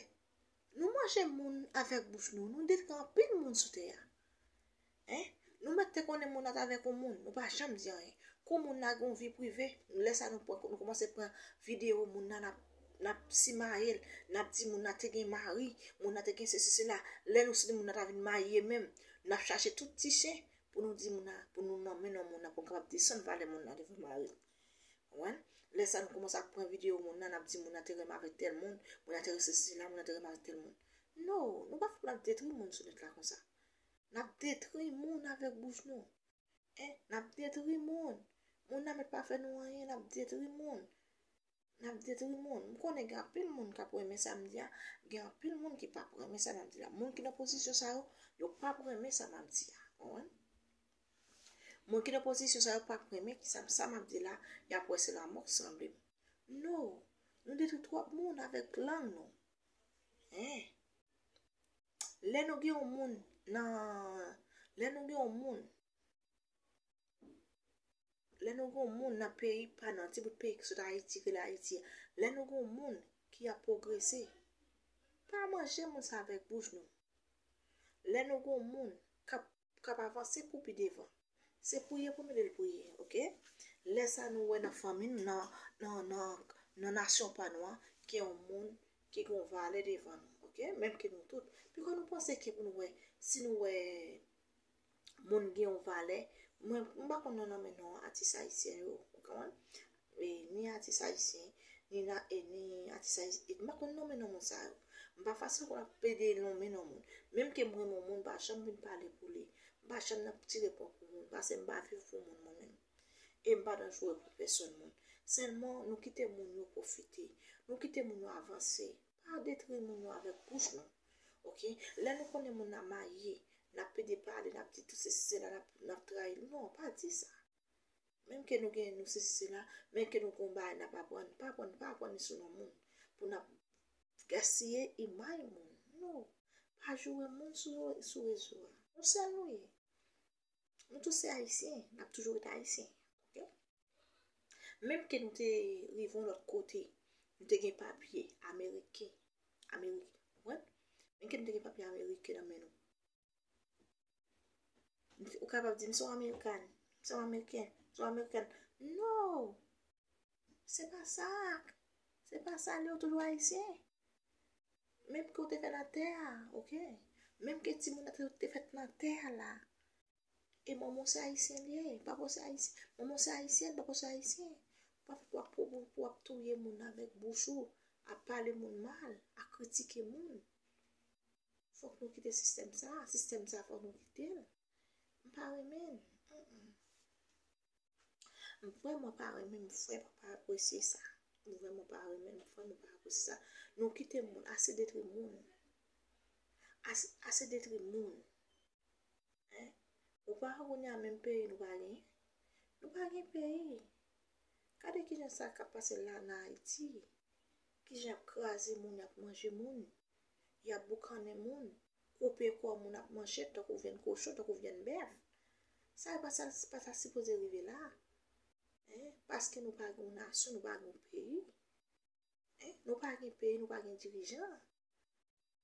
nou manje moun avèk bouch nou, nou detwi anpil moun sou tè a. Hein? Nou mèt te konnen moun atravè kou moun, nou pa janm di anyen. Kou moun nan gen yon vi prive, lè sa nou pran, nou kòmanse pran videyo moun nan, n ap, n ap simaye l, n ap di moun nan te gen mari, moun nan te gen sesi, sela. Lè nou si moun nan ta vin marye menm, n ap chache tout ti chen pou nou di moun nan, pou nou nonmen non moun nan, pou n kapab desann valè moun nan devan mari l. Konprann? Lè sa nou kòmanse ap pran videyo moun nan, n ap di moun nan te renmen avèk tèl moun, moun nan te renmen sesi, sela, moun nan te renmen avèk tèl moun. No, nou pa fouti ap detri moun sou nèt la konsa. N ap detri moun avèk bouch nou. Hein? N ap detri moun. Moun nan mèt pa fè nou anyen, n ap detri moun. N ap detri moun. M konnen gen anpil moun k ap renmen sa m di a, gen anpil moun ki p ap renmen sa m ap di la. Moun ki nan pozisyon sa yo, yo p ap renmen sa m ap di a. Konprann? Moun ki nan pozisyon sa yo p ap renmen ki sa, sa m ap di la, y ap wè se lanmò k sanble m. No, nou detwi twòp moun avèk lang nou. Hein? Lè nou gen yon moun nan, lè nou gen yon moun, lè nou gen yon moun nan peyi pa nou, ti bout peyi ki sot Ayiti, ki rele Ayiti a, lè nou gen yon moun ki ap pwogrese, pa manje moun sa avèk bouch nou. Lè nou gen yon moun k ap, k ap avanse pou pi devan, se priye pou mete l priye, ok? Lè sa nou wè nan fanmi nou, nan, nan, nan, nan nasyon pa nou an, gen yon moun ki gen yon valè devan nou, ok? Menm ke nou tout. Piko nou panse ke pou nou wè, si nou wè moun gen yon valè, mwen, m pa konn non nan men non atis ayisyen yo, ou konprann? E, ni atis ayisyen, ni na, e, ni atis ayisyen, m pa konn non men non moun sa yo. M pa fasil pou n ap pede lonmen nan moun. Menm ke m renmen yon moun, m pa janm vin pale pou li. M pa janm nan tire pon pou moun. Paske m pa viv pou moun mwen menm. E m pa nan joure pou pèsòn moun. Sèlman, nou kite moun yo pwofite. Nou kite moun yo avanse. Pa detri moun yo avèk bouch nou. Oke? Lè nou konnen moun nan marye, n ap pede pale, n ap di tout sesi sela, n ap, n ap trayi l. Non, pa di sa. Menm ke nou gen nou sesi sela, menm ke nou gen yon bagay n ap aprann, pa aprann, pa aprann li sou non moun. Pou n ap gaspiye imaj moun. Non. Pa joure moun sou, sou rezo a. Nou sèl nou ye. Nou tout se Ayisyen, n ap toujou ret Ayisyen. Oke? Menm ke nou te rive yon lòt kote, nou te gen papye ameriken, Amerik, ou konprann? Menm ke nou te gen papye ameriken nan men nou. Ou kapab di, "M se yon American, m se yon Ameriken, m se yon American." No! Se pa sa. Se pa sa, li yo toujou Ayisyen. Menm ke w te fèt nan tè a, oke? Menm ke timoun nan te, te fèt nan tè a la. E manman w se Ayisyen li ye, papa w se Ayisyen. Manman w se Ayisyèn, papa w se Ayisyen. Pa fè pou w ap, pou, pou, pou w ap touye moun avèk bouch ou, ap pale moun mal, ap kritike moun. Fòk nou kite sistèm sa. Sistèm sa, fòk nou kite l. M pa renmen l. Mm-mm. M vrèman pa renmen, m vrèman pa apresye sa. M vrèman pa renmen, m vrèman pa apresye sa. Nou kite moun, ase detri moun. Ase, ase detri moun. Hein? Ou pa konnen menm peyi nou pa gen? Nou pa gen peyi. Gade kijan sa k ap pase la nan Ayiti. Kijan y ap kraze moun, y ap manje moun. Y ap boukannen moun. Koupe kò moun, ap manje tankou vyann kochon, tankou vyann bèf. Sa e pa sa, pa sa sipoze rive la. Hein? Paske nou pa gen yon nasyon, nou pa gen yon peyi. Hein? Nou pa gen peyi, nou pa gen dirijan.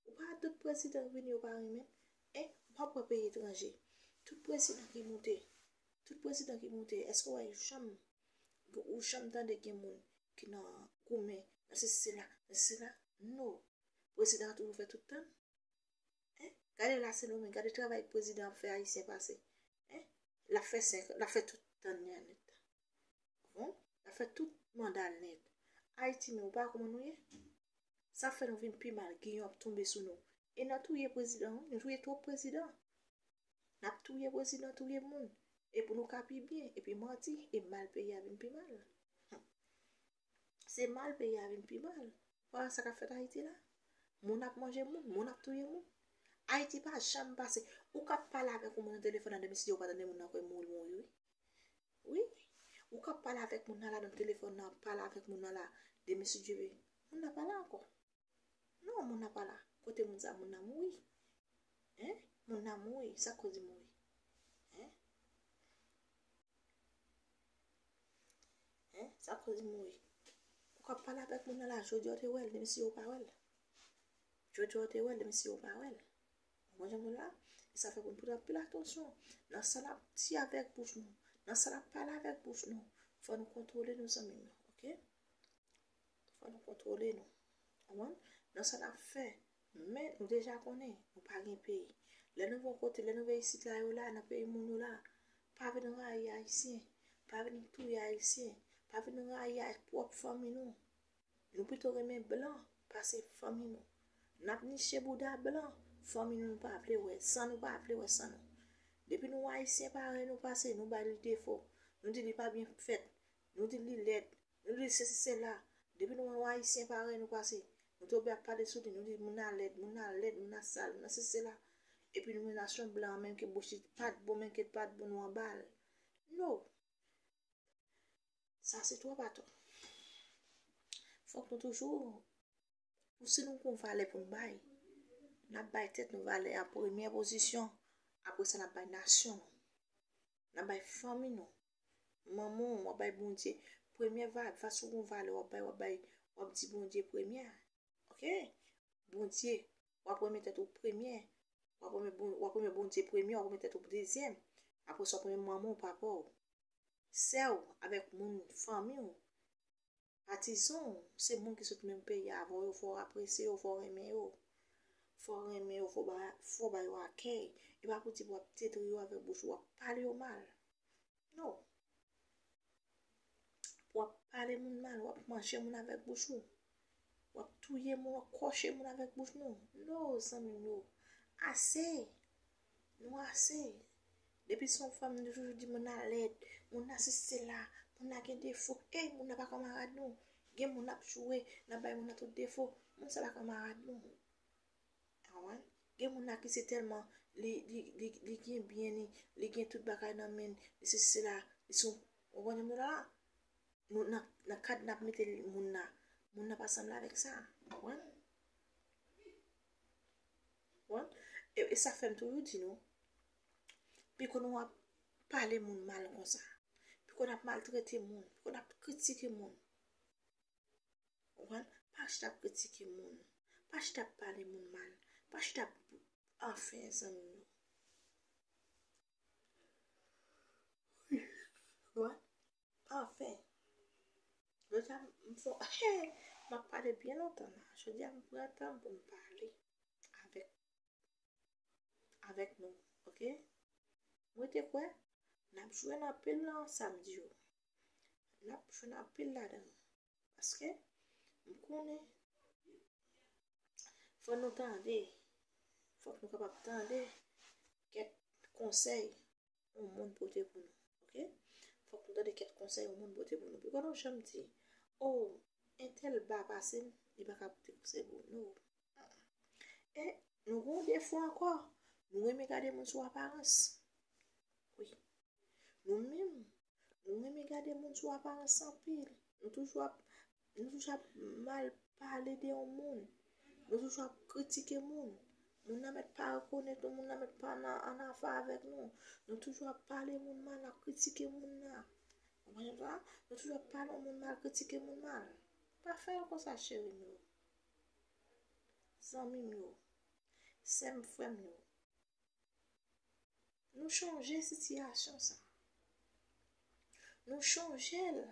Ou pa tout prezidan ki vini yo pa renmen. Hein? W ap wè peyi etranje. Tout prezidan ki moute, tout prezidan ki moute, èske w wè yo janm, ou janm tande gen moun ki nan goumen, nan sesi sela, nan sesi sela? No. Prezidan an toujou fè tout tan. Hein? Gade la Sendomeng, gade travay prezidan ap fè Ayisyen pase. Hein? L ap fè senk, l ap fè tout tan li a nèt. Bon? L ap fè tout manda l nèt. Ayiti, men ou pa wè kòman nou ye? Sa fè nou vin pi mal, giyon ap tonbe sou nou. E n ap touye prezidan, wi, nou touye twòp prezidan. N ap touye prezidan, touye moun. E pou nou ka pi byen, epi manti, e mal peyi a vin pi mal. Se mal peyi a vin pi mal. Ou pa wè sa k ap fèt Ayiti la? Moun ap manje moun, moun ap touye moun. Ayiti pa janm pase. Ou ka pale avèk yon moun nan telefòn nan, demen si Dye ou pa tande moun nan kwè mouri, mouri, wi. Wi. Ou ka pale avèk moun nan la nan telefòn nan, pale avèk moun nan la, demen si Dye ve, moun nan pa la ankò. Non, moun nan pa la. Kote moun sa, moun nan mouri. Hein? Moun nan mouri. Sa k koz li mouri? Hein? Hein? Sa k koz li mouri? Ou ka pale avèk moun nan la, jodi a ou te wè l, demen si Dye ou pa wè l. Jodi a ou te wè l, demen si Dye ou pa wè l. Ou konprann jan m di w la? E sa fè pou nou pran anpil atansyon nan sa n ap di avèk bouch nou, nan sa n ap pale avèk bouch nou. Fò nou kontwole nou, zanmi m yo, oke? Fò nou kontwole nou. Ou konprann? Nan sa n ap fè. Men nou deja konnen, nou pa gen peyi. Lè nou vin yon kote, lè nou vin isit la, yo la, nan peyi moun yo la, pa vin rayi Ayisyen. Pa vin touye Ayisyen. Pa vin rayi ak pwòp fanmi nou. Nou pito renmen blan pase fanmi nou. N ap niche bouda blan, fanmi nou, nou pa vle wè, san nou pa vle wè san nou. Depi nou wè Ayisyen parèy nou pase, nou ba li defo. Nou di li pa byen fèt. Nou di li lèd. Nou di sesi sela. Depi nou wè yon Ayisyen parèy nou pase, nou tonbe ap pale sou li. Nou di moun nan lèd, moun nan lèd, moun nan sal, moun nan sesi sela. Epi nou menm nasyon blan an, menm ke bouch li pa t bon, menm ke l pa t bon, nou anba l. No. Sa se twòp atò. Fòk nou toujou, pou si nou gon valè pou n bay, n ap bay tèt nou valè an premyè pozisyon, apre sa n ap bay nasyon nou. N ap bay fanmi nou. Manman w, w ap bay Bondye premye va-, va sou yon valè w ap bay, w ap bay, w ap di Bondye premye. Oke? Bondye, w ap renmen tèt ou premye. W ap renmen Bon-, w ap renmen Bondye premye, w ap renmen tèt ou dezyèm. Apre sa, w ap renmen manman w, papa w. Sè w, avèk moun, fanmi w. Patizan w, se moun ki sot menm peyi avè w yo, fò w apresye yo, fò w renmen yo. Fò w renmen yo, fò w ba, fò w ba yo akèy. E pa pou di pou w ap detri yo avèk bouch ou, w ap pale yo mal. No. Pou w ap pale moun mal, w ap manje moun avèk bouch ou. W ap touye moun, w ap kòche moun avèk bouch nou. No, zanmi m yo. Ase. Nou ase. Depi se yon fanm, nou toujou di moun nan lèd, moun nan sesi sela, moun nan gen defo. Ey, moun nan pa kanmarad nou. Gen moun n ap joure, n ap bay moun nan tout defo. Moun sa pa kanmarad nou. Ou konprann? Gen moun nan ki se tèlman li, li, li, li gen byen li, li gen tout bagay nan men l, li sesi sela, li se yon, ou konprann sa m di w la? Nou, nan, nan kad n ap mete moun nan, moun nan pa sanble avèk sa. Ou konprann? Ou konprann? E, e sa fè m toujou di nou, piko nou ap pale moun mal konsa, piko n ap maltrete moun, piko n ap kritike moun. Ou konprann? Pa chita ap kritike moun. Pa chita ap pale moun mal. Pa chita ap, anfen, zanmi m yo. Ou konprann? Anfen. Jodi a, m fò, m ap pale byen lontan la. Jodi a, m pran tan pou m pale avèk, avèk nou, oke? Mwen te kwè, n ap jwenn anpil nan sa m di yo. N ap jwenn anpil ladan. Paske, m konnen, fò nou tande, fòk nou kapab tande kèk konsèy yon moun pote pou nou, oke? Fòk nou tande kèk konsèy yon moun pote pou nou. Piko nou janm di, o, entèl ba pase m, li pa ka pote konsèy pou nou. E nou gen yon defo ankò, nou renmen gade moun sou aparans. Wi. Nou menm, nou renmen gade moun sou aparans anpil. Nou toujou ap, nou toujou ap mal pale de yon moun. Nou toujou ap kritike moun. Moun nan mèt pa rekonèt nou, moun nan mèt pa nan, ann afè avèk nou. Nou toujou ap pale moun mal, n ap kritike moun nan. Ou konprann sa? Nou toujou ap pale yon moun mal, kritike moun mal. Pa fè l konsa, cheri m yo. Zanmi m yo. Sè m, frè m yo. Nou chanje sitiyasyon sa. Nou chanje l.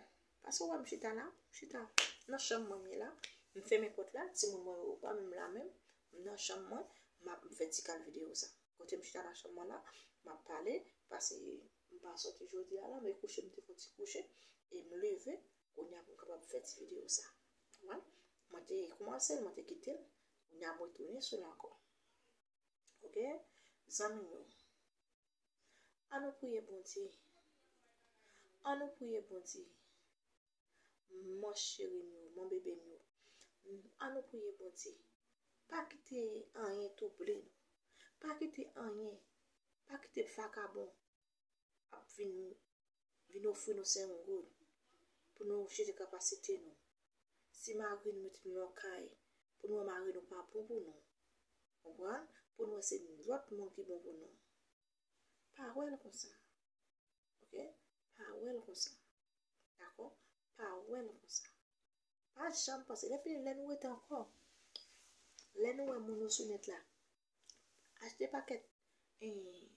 Paske w wè m chita la, m chita nan chanm mwen m ye la. M fèmen pòt la, timoun mwen yo pa menm la menm. M nan chanm mwen, m ap, m fè ti kal videyo sa. Kote m chita nan chanm mwen la, m ap pale, paske m pa sòti jodi a la, men kouche m te fè yon ti kouche, e m leve, kounye a pou m kapab fè ti videyo sa. Ou konprann? Mwen te kòmanse l, mwen te kite l, kounye a mwen retounen sou l ankò. Oke? Zanmi m yo, ann nou priye Bondye. Ann nou priye Bondye. Mon cheri m yo, mon bebe m yo. Ann nou priye Bondye. Pa kite anyen twouble nou. Pa kite anyen. Pa kite vakabon ap vin, vin ofri nou senk goud pou nou jete kapasite nou. Si mari nou mete nou nan kay, pou nou wè mari nou pa bon pou nou. Konprann? Pou nou wè se lòt moun ki bon pou nou. Pa wè l konsa. Oke? Pa wè l konsa. Dakò? Pa wè l konsa. Pa janm panse. Epi lè nou rete ankò, lè nou wè moun yo sou nèt la, achte pakèt, eh,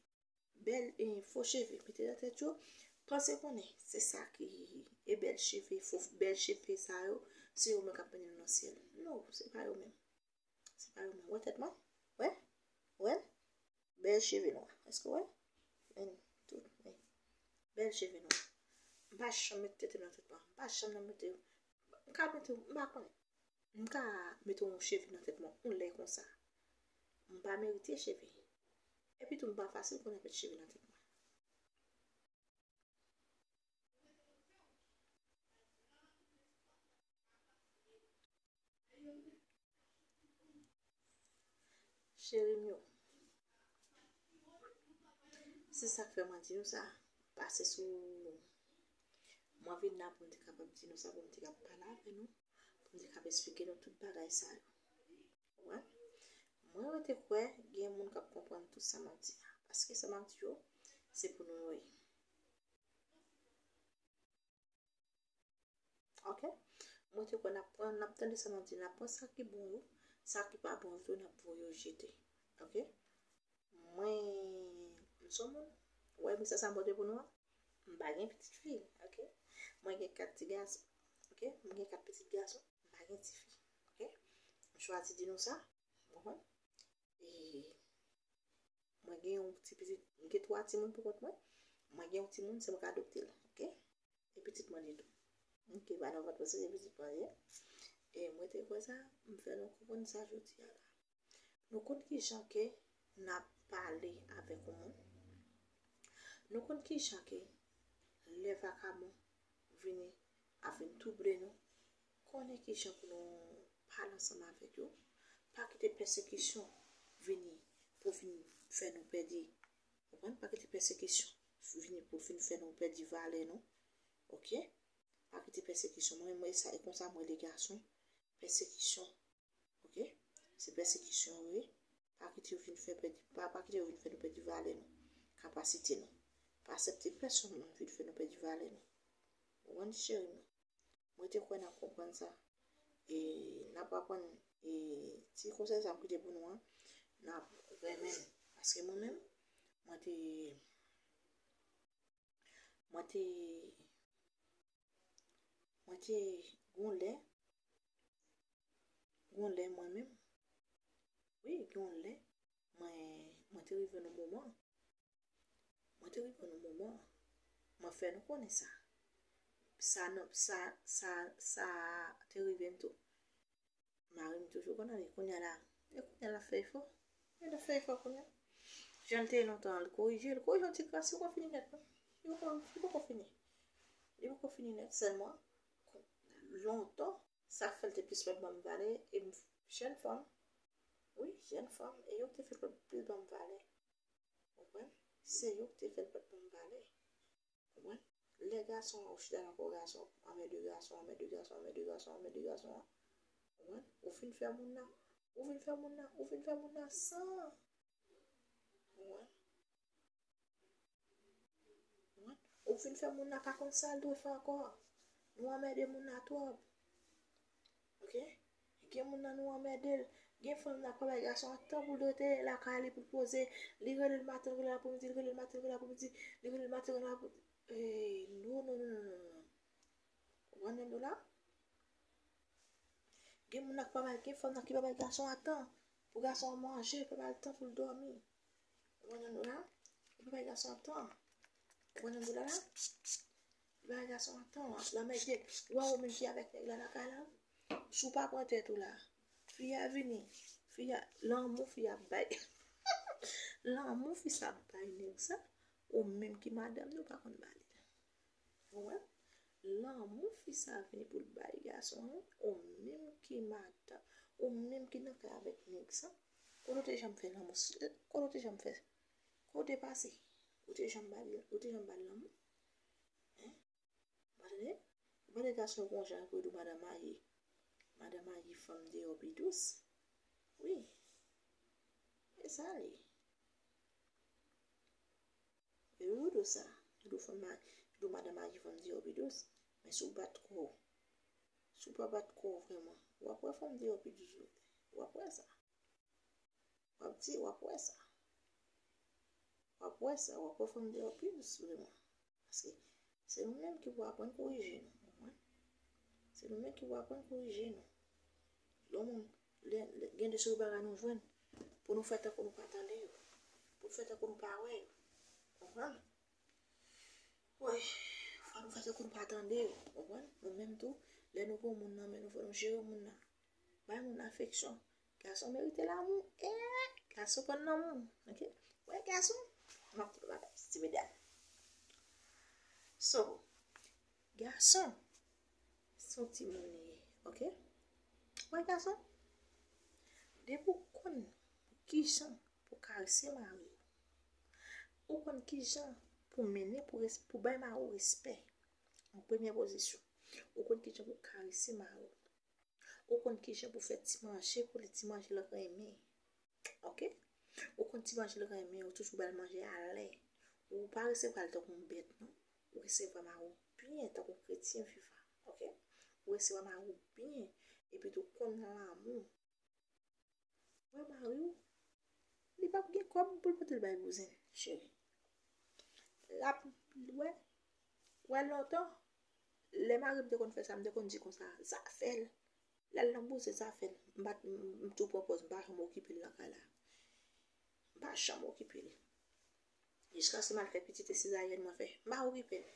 bèl, eh, fo cheve, mete nan tèt yo, panse konnen se sa ki, e bèl cheve, fo, bèl cheve sa yo, se yo menm k ap mennen nou nan syèl. Non, se pa yo menm. Se pa yo menm. Wè tèt mwen? Wè? Wè? Bèl cheve nwa. Èske w wè? Men, tout, men. Bèl cheve nwa. M pa janm met tenten nan tèt mwen. M pa janm nan mete. M ka mete, m pa konnen. M ka mete yon cheve nan tèt mwen, yon lè konsa. M pa merite cheve. Epi tou, m pa fasil pou n ap met cheve nan tèt mwen. Cheri m yo, se sa k fè mwen di nou sa. Pase sou, mwen vin la pou m te kapab di nou sa, pou m te kapab pale avè nou, pou m te kapab esplike nou tout bagay sa yo. Ou konprann? Mwen rete kwè gen moun k ap konprann tout sa m ap di a. Paske sa m ap di yo, se pou nou yo ye. Oke? Mwen te kwè n ap pran, n ap tande sa m ap di, n ap pran sa ki bon yo, sa ki pa bon yo tou, n ap voye yo jete. Oke? Mwen, m se yon moun, ou wè mesaj sa m pote pou nou an? M pa gen pitit fi, oke? Mwen gen kat ti gason, oke? Mwen gen kat pitit gason, m pa gen ti fi, oke? M chwazi di nou sa, ou konprann? E mwen gen yon ti pitit, m gen twa timoun pou kont mwen. Mwen gen yon timoun, se mwen k adopte l, oke? E pitit mwen li tou. Oke, pa nan vant mwen, se pitit mwen li ye. E mwen te kwè sa, m fè nou konprann sa jodi a la. Nou konn ki jan ke n ap pale avèk yon moun. Nou konn ki jan ke lè vakabon vini ap vin twouble nou, konnen ki jan pou nou pale ansanm avèk yo. Pa kite pèsekisyon vini pou vin fè nou pèdi. Konprann? Pa kite pèsekisyon vini pou vin fè nou pèdi valè nou. Oke? Pa kite pèsekisyon. Mwen, mwen, sa, e konsa mwen le gason. Pèsekisyon. Oke? Se pèsekisyon yo ye. Pa kite yo vin fè pèdi, pa, pa kite yo vin fè nou pèdi valè nou, kapasite nou. Pa aksepte pèsonn vin fè nou pèdi valè nou. Ou konprann, cheri nou? Mwen te kwè n ap konprann sa. E n ap aprann, e ti konsèy sa m kite pou nou an, n ap renmen l. Paske mwen menm, mwen te, mwen te, mwen te gon lè, gon lè mwen menm, wi, gon lè, mwen, mwen te rive nan moman, mwen te rive nan moman, mwen fè nou konnen sa. Sa, nan, sa, sa, sa te rive m tou. Mari m toujou konn ale, kounye a la, e kounye a l ap fè efò. E l ap fè efò kounye a. Jan l te ye lontan an, l korije, l korije yon ti kras, li poko fini nèt, non. Li poko, li poko fini. Li poko fini nèt, sèlman, lontan, sa k fè l te plis pèdi ban m valè, e m, jèn fanm, wi, jèn fanm, e yo k te fè l pèdi plis ban m valè. Konprann? Se yo k te fè l pèdi ban m valè. Konprann? Lè gason an, ou chita nan kò gason, anmède gason, anmède gason, anmède gason, anmède gason an. Konprann? Ou fin fè moun nan, ou fin fè moun nan, ou fin fè moun nan san. Konprann? Konprann? Ou fin fè moun nan pa konn sa l dwe fè ankò. Nou anmède moun nan twòp. Oke? Gen moun nan nou anmède l. Gen fanm nan k pa bay gason an tan pou l rete lakay li, pou l poze. Li rele l maten, l rele l apremidi, li rele l maten, l rele l apremidi, li rele l maten, l rele l apremidi. Ey, non, non, non, non, non, non. Ou konprann jan m di w la? Gen moun nan k pa bay, gen fanm nan ki pa bay gason an tan pou gason an manje, pa ba l tan pou l dòmi. Ou konprann jan m di w la? Ou pa bay gason an tan. Ou konprann jan m di w la la? Ou pa bay gason an tan. L anmède. Ou wè ou menm ki avèk nèg la lakay la, si w pa pran tèt ou la, fi a vini. Fi a, lanmou fi a bay. Lanmou fi sa bay nèg sa, ou menm ki madanm li, ou pa konn ba li. Ou wè? Lanmou fi sa vini pou l bay gason an, ou menm ki madanm, ou menm ki nan kay avèk nèg sa. Kote w te janm fè lanmou, kote w te janm fè, kote w te pase? Ou te janm ba l, ou te janm ba l lanmou? Hein? Ou pa tande? Ou pa tande gason yo gon jan pou yo di w madanm mayi, madanm mayi fanm deyò pi dous? Wi. E sa li. Yo di w sa. Yo di w fanm ma-, yo di w madanm mayi fanm deyò pi dous. Men si w bat kò w, si w pa bat kò w vrèman, w ap wè fanm deyò pi dous. W ap wè sa. W ap di, w ap wè sa. W ap wè sa, w ap wè fanm deyò pi dous vreman. Paske se nou menm ki pou aprann korije nou, konprann? Se nou menm ki pou aprann korije nou. Lè yon moun, lè, lè, gen de seri bagay nou jwenn, pou nou fè tankou nou pa tande yo. Pou nou fè tankou nou pa wè yo. Konprann? Wi, fò nou fè tankou nou pa tande yo. Konprann? Nou menm tou, lè nou pran moun nan men nou, fò nou jere moun nan. Bay moun afeksyon. Gason merite lanmou. Eh, gason konn lanmou. Oke? Wè gason, m ap di bagay, ti medam. So, gason, se yon timoun li ye. Oke? Wè gason, depi w konn kijan pou karese mari w, ou konn kijan pou mennen, pou res-, pou bay mari w respè an premyè pozisyon. Ou konn kijan pou karese mari w. Ou konn kijan pou fè ti manje pou li, ti manje l renmen. Oke? Ou konn ti manje l renmen, ou toujou ba l manje alè. Ou pa resevwa l tankou yon bèt, non. Ou resevwa mari w byen, tankou kretyen vivan. Oke? Ou resevwa mari w byen, epi tou konn lanmou. Wè mari w, li p ap gen kòb pou l pote l bay bouzen, cheri. L ap, wè, wè lontan, lè mari m te konn fè sa, m te konn di konsa, zafè l. Lè l nan bouzen, zafè l. M pa t, m, m tou pran pòz, m pa janm okipe l nan kay la. M pa janm okipe l. Jiskaske m al fè pitit, e sezaryèn mwen fè. M pa okipe l.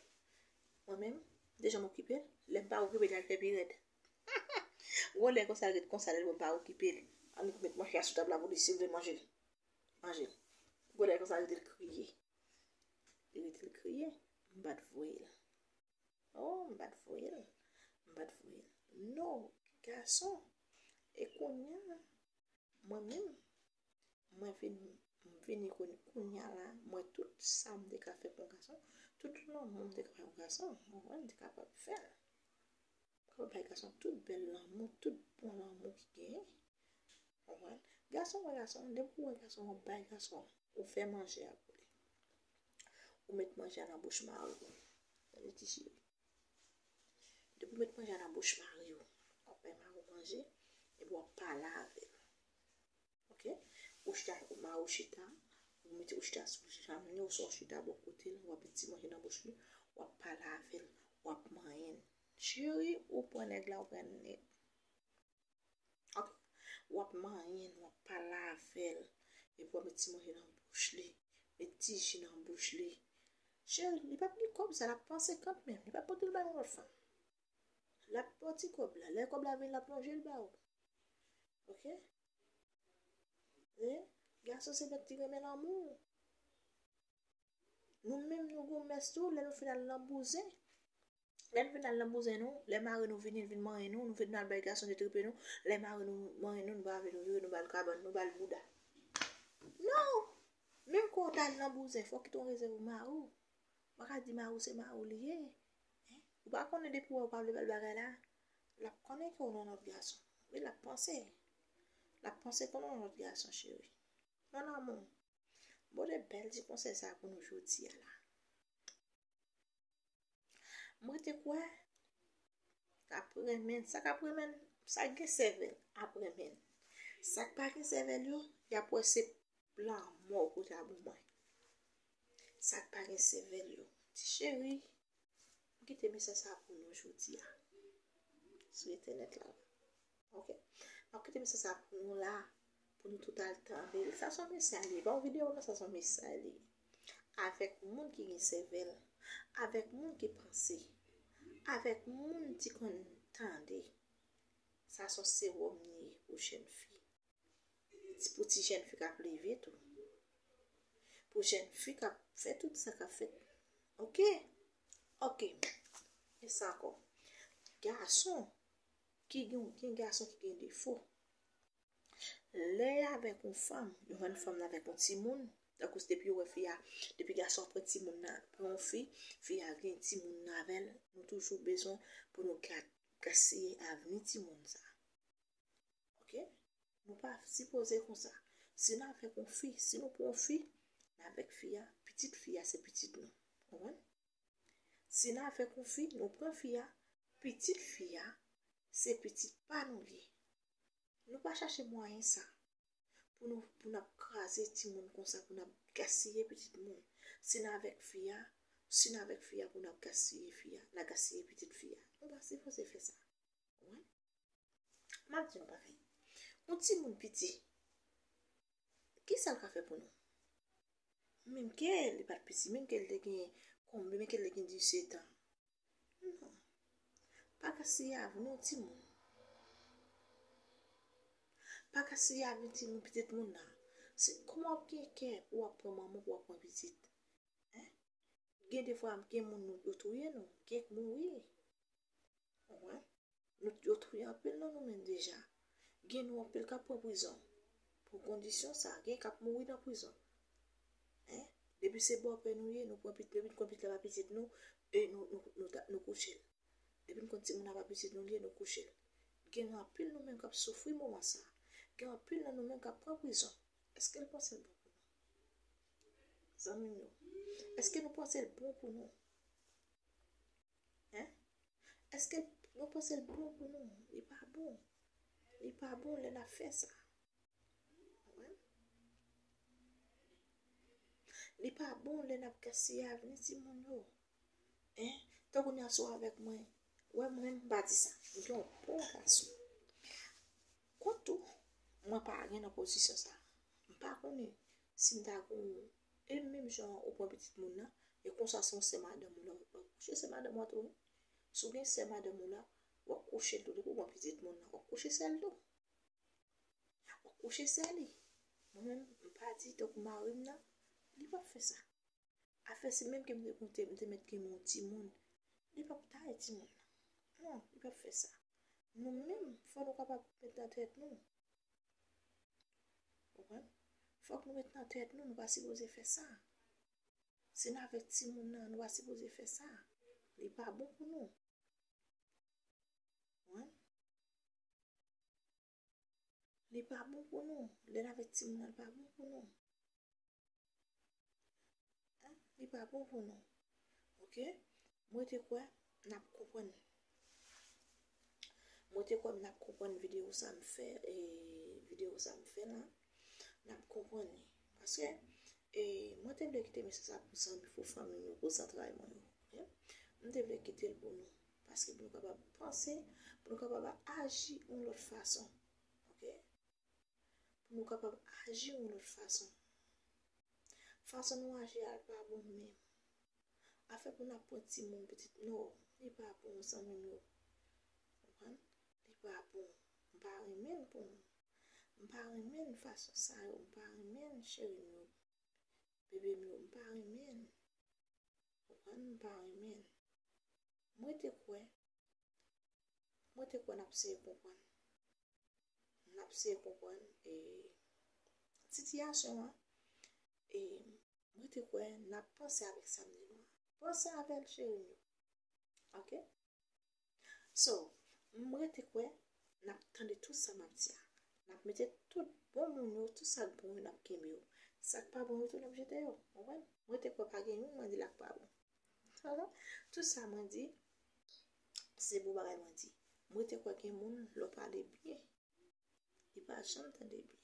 Mwen menm, m te janm okipe l. Lè m pa okipe l, l al fè pi rèd. Gon lè konsa l ret konsa, lè l wè m pa okipe l. Annik met manje a sou tab la pou li, si l vle manje l, manje l. Gon lè konsa l rete l kriye. Li rete l kriye. M pa t voye l. Oh, m pa t voye l. M pa t voye l. Non, gason. E kounye a, mwen menm, mwen vin, m vini kounye a la, mwen tout sa m te ka fè pou yon gason, tout lanmou m te ka fè pou yon gason, mwen, mwen m te kapab fè l. Kapab bay gason tout bèl lanmou, tout bon lanmou ki genyen. Konprann? Gason wè gason, depi w wè gason, w ap bay gason, ou fè manje a pou li. Ou met manje a nan bouch mari w. Tande ti cheri. Depi w met manje a nan bouch mari w, w ap bay mari w manje, epi w ap pale avè l. Ok? Ou chita, ou mari w chita, ou mete ou chita sou jamni, ou swa w chita bò kote l, w ap met ti manje nan bouch li, w ap pale avè l, w ap manyen l. Cheri, ou pran nèg la, ou pran nèt. Ok? W ap manyen l, w ap pale avè l, epi w ap met ti manje nan bouch li, met ti ji nan bouch li. Cheri, li p ap gen kòb sa, l ap panse kanmenm, li p ap pote l bay yon lòt fanm. L ap pran ti kòb la, lè kòb la vini, l ap lonje l ba ou. Ok? E, gason se nèg ki renmen lanmou. Nou menm, nou gon mès tou, lè nou fin al nan bouzen. Lè nou fin al nan bouzen nou, lè mari nou vini, l vin manyen nou, nou vin al bay gason de tripe nou, lè mari nou manyen nou, nou pa vle nou vire, nou ba l kabann, nou ba l bouda. Non! Menm kan w t al nan bouzen, fòk kite yon rezèv pou mari w. Ou pa ka di mari w se mari w li ye. Hein? Ou pa konnen depi w wè w pa vle ba l bagay la, l ap konnen ke w nan lòt gason. Wi, l ap panse. L ap panse ke w nan lòt gason, cheri. Mon amour, bon, de bèl ti konsèy sa pou nou jodi a la. Mwen te kwè, k ap renmen, sa k ap renmen, sa k gen sèvèl ap renmen. Sa k pa gen sèvèl yo, y ap wè se lanmò w pote a ban mwen. Sa k pa gen sèvèl yo. Ti cheri, m kite mesaj sa pou nou jodi a. Sou entènèt la. Ok? M ap kite mesaj sa pou nou la, pou nou tout al tande l. Sa se yon mesaj li ye. Pa yon videyo, non, sa se yon mesaj li ye. Avèk moun ki gen sèvèl, avèk moun ki panse, avèk moun ki konn tande. Sa se yon sewòm li ye pou jèn fi. Ti, pou ti jèn fi k ap leve tou. Pou jèn fi k ap fè tout sa k ap fèt. Ok? Ok. E sa ankò. Gason ki gen, gen gason ki gen defo. Lè y avèk yon fanm, yo jwenn fanm nan avèk yon timoun, tankou se depi yo wè fi a, depi gason an pran timoun nan, pran yon fi, fi a gen timoun nan avè l, nou toujou bezwen pou nou gad, gaspiye avni timoun sa. Ok? Nou pa sipoze konsa. Si n avèk yon fi, si nou pran yon fi, n avèk fi a, pitit fi a se pitit nou. Konprann? Si n avèk yon fi, nou pran fi a, pitit fi a, se pitit pa nou li ye. Nou pa chache mwayen sa pou nou, pou n ap kraze timoun konsa, pou n ap gaspiye pitit moun. Si n avèk fi a, si n avèk fi a pou n ap gaspiye fi a, n ap gaspiye pitit fi a. Nou pa sipoze fè sa. Konprann? M ap di yon bagay. Yon timoun piti, kisa l ka fè pou nou? Menm ke li pa t piti, menm ke l te gen konbyen, menm ke l te gen disèt an. Non. Pa gaspiye avni yon timoun. Pa gaspiye avni timoun, pitit moun nan. Se kòman w ap gen kè pou w ap pran manman, pou w ap pran pitit? Hein? Gen defwa, gen moun nou, yo touye nou, gen k mouri. Ou konprann? Nou, yo touye anpil nan nou menm deja. Gen nou anpil k ap pran prizon pou kondisyon sa. Gen k ap mouri nan prizon. Hein? Depi se bòpè nou ye, nou pran pitit, depi n konn pitit la pa pitit nou, e nou, nou, nou, ta- nou kouche l. Depi n konn timoun la pa pitit nou li ye, nou kouche l. Gen anpil nou menm k ap soufri moman sa. Gen anpil nan nou menm k ap pran prizon. Èske l panse l bon pou nou? Zanmi m yo, èske nou panse l bon pou nou? Hein? Èske nou panse l bon pou nou? Li pa bon. Li pa bon lè n ap fè sa. Ou konprann? Li pa bon lè n ap gaspiye avni timoun yo. Hein? Tankou kounye a si w avèk mwen, wè mwen menm m pa di sa. M te yon bon gason. Kont tou, mwen pa gen nan pozisyon sa. M pa konnen si m ta gen yon, e menm jan ou pran pitit moun nan, e konsa se yon sè madanm ou la, ou pran kouche sè madanm ou an tou, wi. Si w gen sè madanm ou la, w ap kouche l tou, depi w pran pitit moun nan, w ap kouche sè l tou. W ap kouche sè li. Mwen menm, m pa di tankou mari m nan, li p ap fè sa. Afè si menm ke m te konte, m te mèt gen yon timoun, li p ap taye timoun nan. Non, li p ap fè sa. Nou menm, fò nou kapab met nan tèt nou. Konprann? Fòk nou met nan tèt nou, nou pa sipoze fè sa. Si n avèk timoun nan, nou pa sipoze fè sa. Li pa bon pou nou. Konprann? Li pa bon pou nou. Lè n avèk timoun nan, li pa bon pou nou. Hein? Li pa bon pou nou. Ok? Mwen te kwè n ap konprann. Mwen te kwè n ap konprann videyo sa m fè, e videyo sa m fè la. N ap konprann li. Paske, e, mwen te vle kite mesaj sa pou zanmi, pou fanmi m yo, pou zantray mwen yo. Ok? M te vle kite l pou nou. Paske pou nou kapab panse, pou nou kapab aji yon lòt fason. Ok? Pou nou kapab aji yon lòt fason. Fason nou aji a pa bon menm. Afè pou n ap pran timoun pitit, no, li pa bon, zanmi m yo. Konprann? Li pa bon. M pa renmen l pou nou. M pa renmen fason sa yo. M pa renmen cheri m yo. Bebe m yo, m pa renmen. Konprann? M pa renmen. Mwen te kwè, mwen te kwè n ap seye konprann. N ap seye konprann, e, sitiyasyon an. E, mwen te kwè n ap panse avèk sa m di nou an. Panse avè l, cheri m yo. Ok? So, m rete kwè n ap tande tout sa m ap di a. N ap mete tout bon moun yo, tout sa k bon yo, n ap kenbe yo. Sa k pa bon yo tou, n ap jete yo. Konprann? M rete kwè pa gen youn mwen di la k pa bon. Tout sa mwen di, se bon bagay mwen di. M rete kwè gen moun, lè w pale byen, li pa janm tande byen.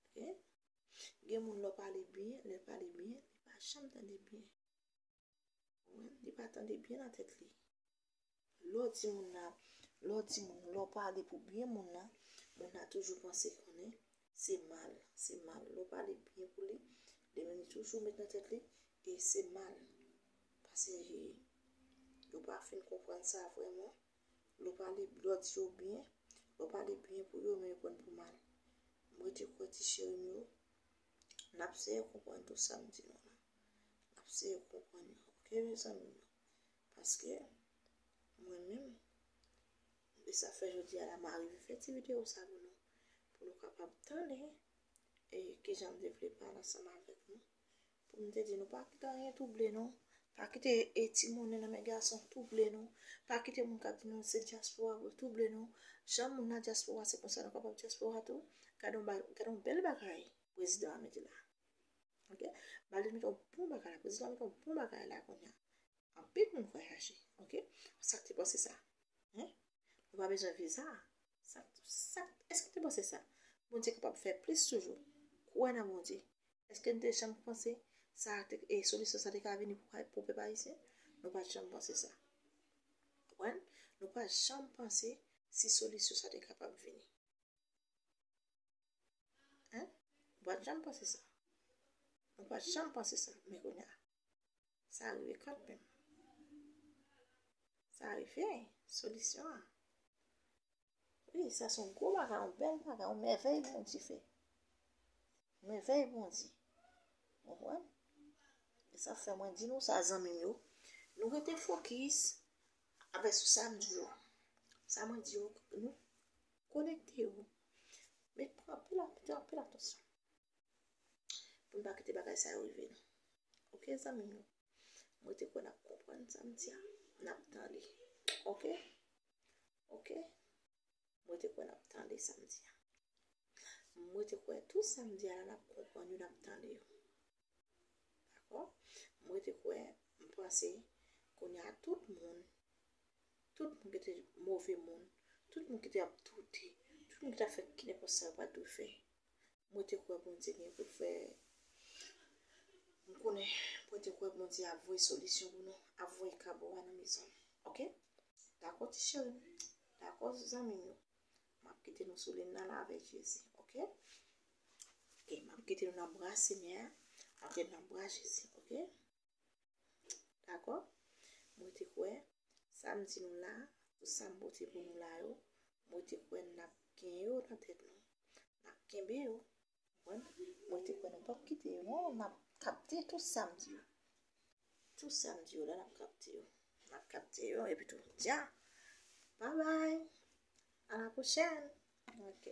Ok? Gen moun, lè w pale byen, lè l pale byen, li pa janm tande byen. Konprann? Li pa tande byen nan tèt li. Lè w di moun nan, lè w di moun, lè w pale pou byen moun nan, moun nan toujou panse konnen se mal, se mal. Lè w pale byen pou li, li menm li toujou met nan tèt li, e se mal. Paske yo pa fin konprann sa vrèman. Lè w pale, lè w di yo byen, lè w pale byen pou yo, men yo pran pou mal. Mwen te kwè ti cheri m yo, n ap seye konprann tout sa m di nou la. N ap seye konprann yo. Ok, mezanmi m yo. Paske, mwen menm, e sa fè jodi a la, m arive fè ti videyo sa pou nou. Pou nou kapab tande, e kijan m te vle pale ansanm avèk nou. Pou m te di nou, pa kite anyen twouble nou. Pa kite, e, ti monnen nan men gason twouble nou. Pa kite moun k ap di nou se dyaspora pou twouble nou. Jan moun nan dyaspora, se konsa nou kapab dyaspora tou. Gade yon ba-, gade yon bèl bagay prezidan an mete la. Ok? Bali mete yon bon bagay la. Prezidan mete yon bon bagay la kounye a. Anpil moun vwayaje. Ok? Sa k te panse sa? Hein? Nou pa bezwen viza. Sa, sa, èske w te panse sa? Bondye kapab fè plis toujou. Kwè nan Bondye. Èske n te janm panse sa te, e solisyon sa te ka vini pou, pou pèp ayisyen? Nou pa t janm panse sa. Konprann? Nou pa t janm panse si solisyon sa te kapab vini. Hein? Nou pa t janm panse sa. Nou pa t janm panse sa. Men kounye a, sa rive kanmenm. Sa rive, solisyon an. Wi, sa se yon gwo bagay, yon bèl bagay, yon mèvèy Bondye fè. Mèvèy Bondye. Ou konprann? E sa fè mwen di nou sa, zanmi m yo. Nou rete fokis avèk sou sa m di yo. Sa mwen di yo, nou konekte yo. Men pran anpil, anpil, anpil atansyon. Pou n pa kite bagay sa yo rive nou. Ok, zanmi m yo? Mwen te kwè n ap konprann sa m di a. N ap tande. Ok? Ok? Mwen te kwè n ap tande sa m di a. Mwen te kwè tout sa m di a la, n ap konprann yo, n ap tande yo. Dakò? Mwen te kwè, m panse, kounye a tout moun, tout moun ki te move moun, tout moun ki te ap doute, tout moun ki t ap fè ki nenpòt sa yo pa t dwe fè. Mwen te kwè Bondye gen pou l fè. M konnen, mwen te kwè Bondye ap voye solisyon pou nou, ap voye kabo a nan mezon nou. Ok? Dakò, ti cheri m? Dakò, zanmi m yo? M ap kite nou sou liy nan la avèk Jezi, ok? Ok, m ap kite nou nan bra Senyè a, m ap kite nou nan bra Jezi, ok? Dakò? Mwen te kwè, Sa m di nou la, tout sa m pote pou nou la yo, mwen te kwè n ap gen yo nan tèt nou. N ap kenbe yo. Konprann? Mwen te kwè nou p ap kite yo non, n ap kapte tout sa m di yo. Tout sa m di yo la, n ap kapte yo. N ap kapte yo, epi tou, dja. Bye bye. À la prochaine. Ok.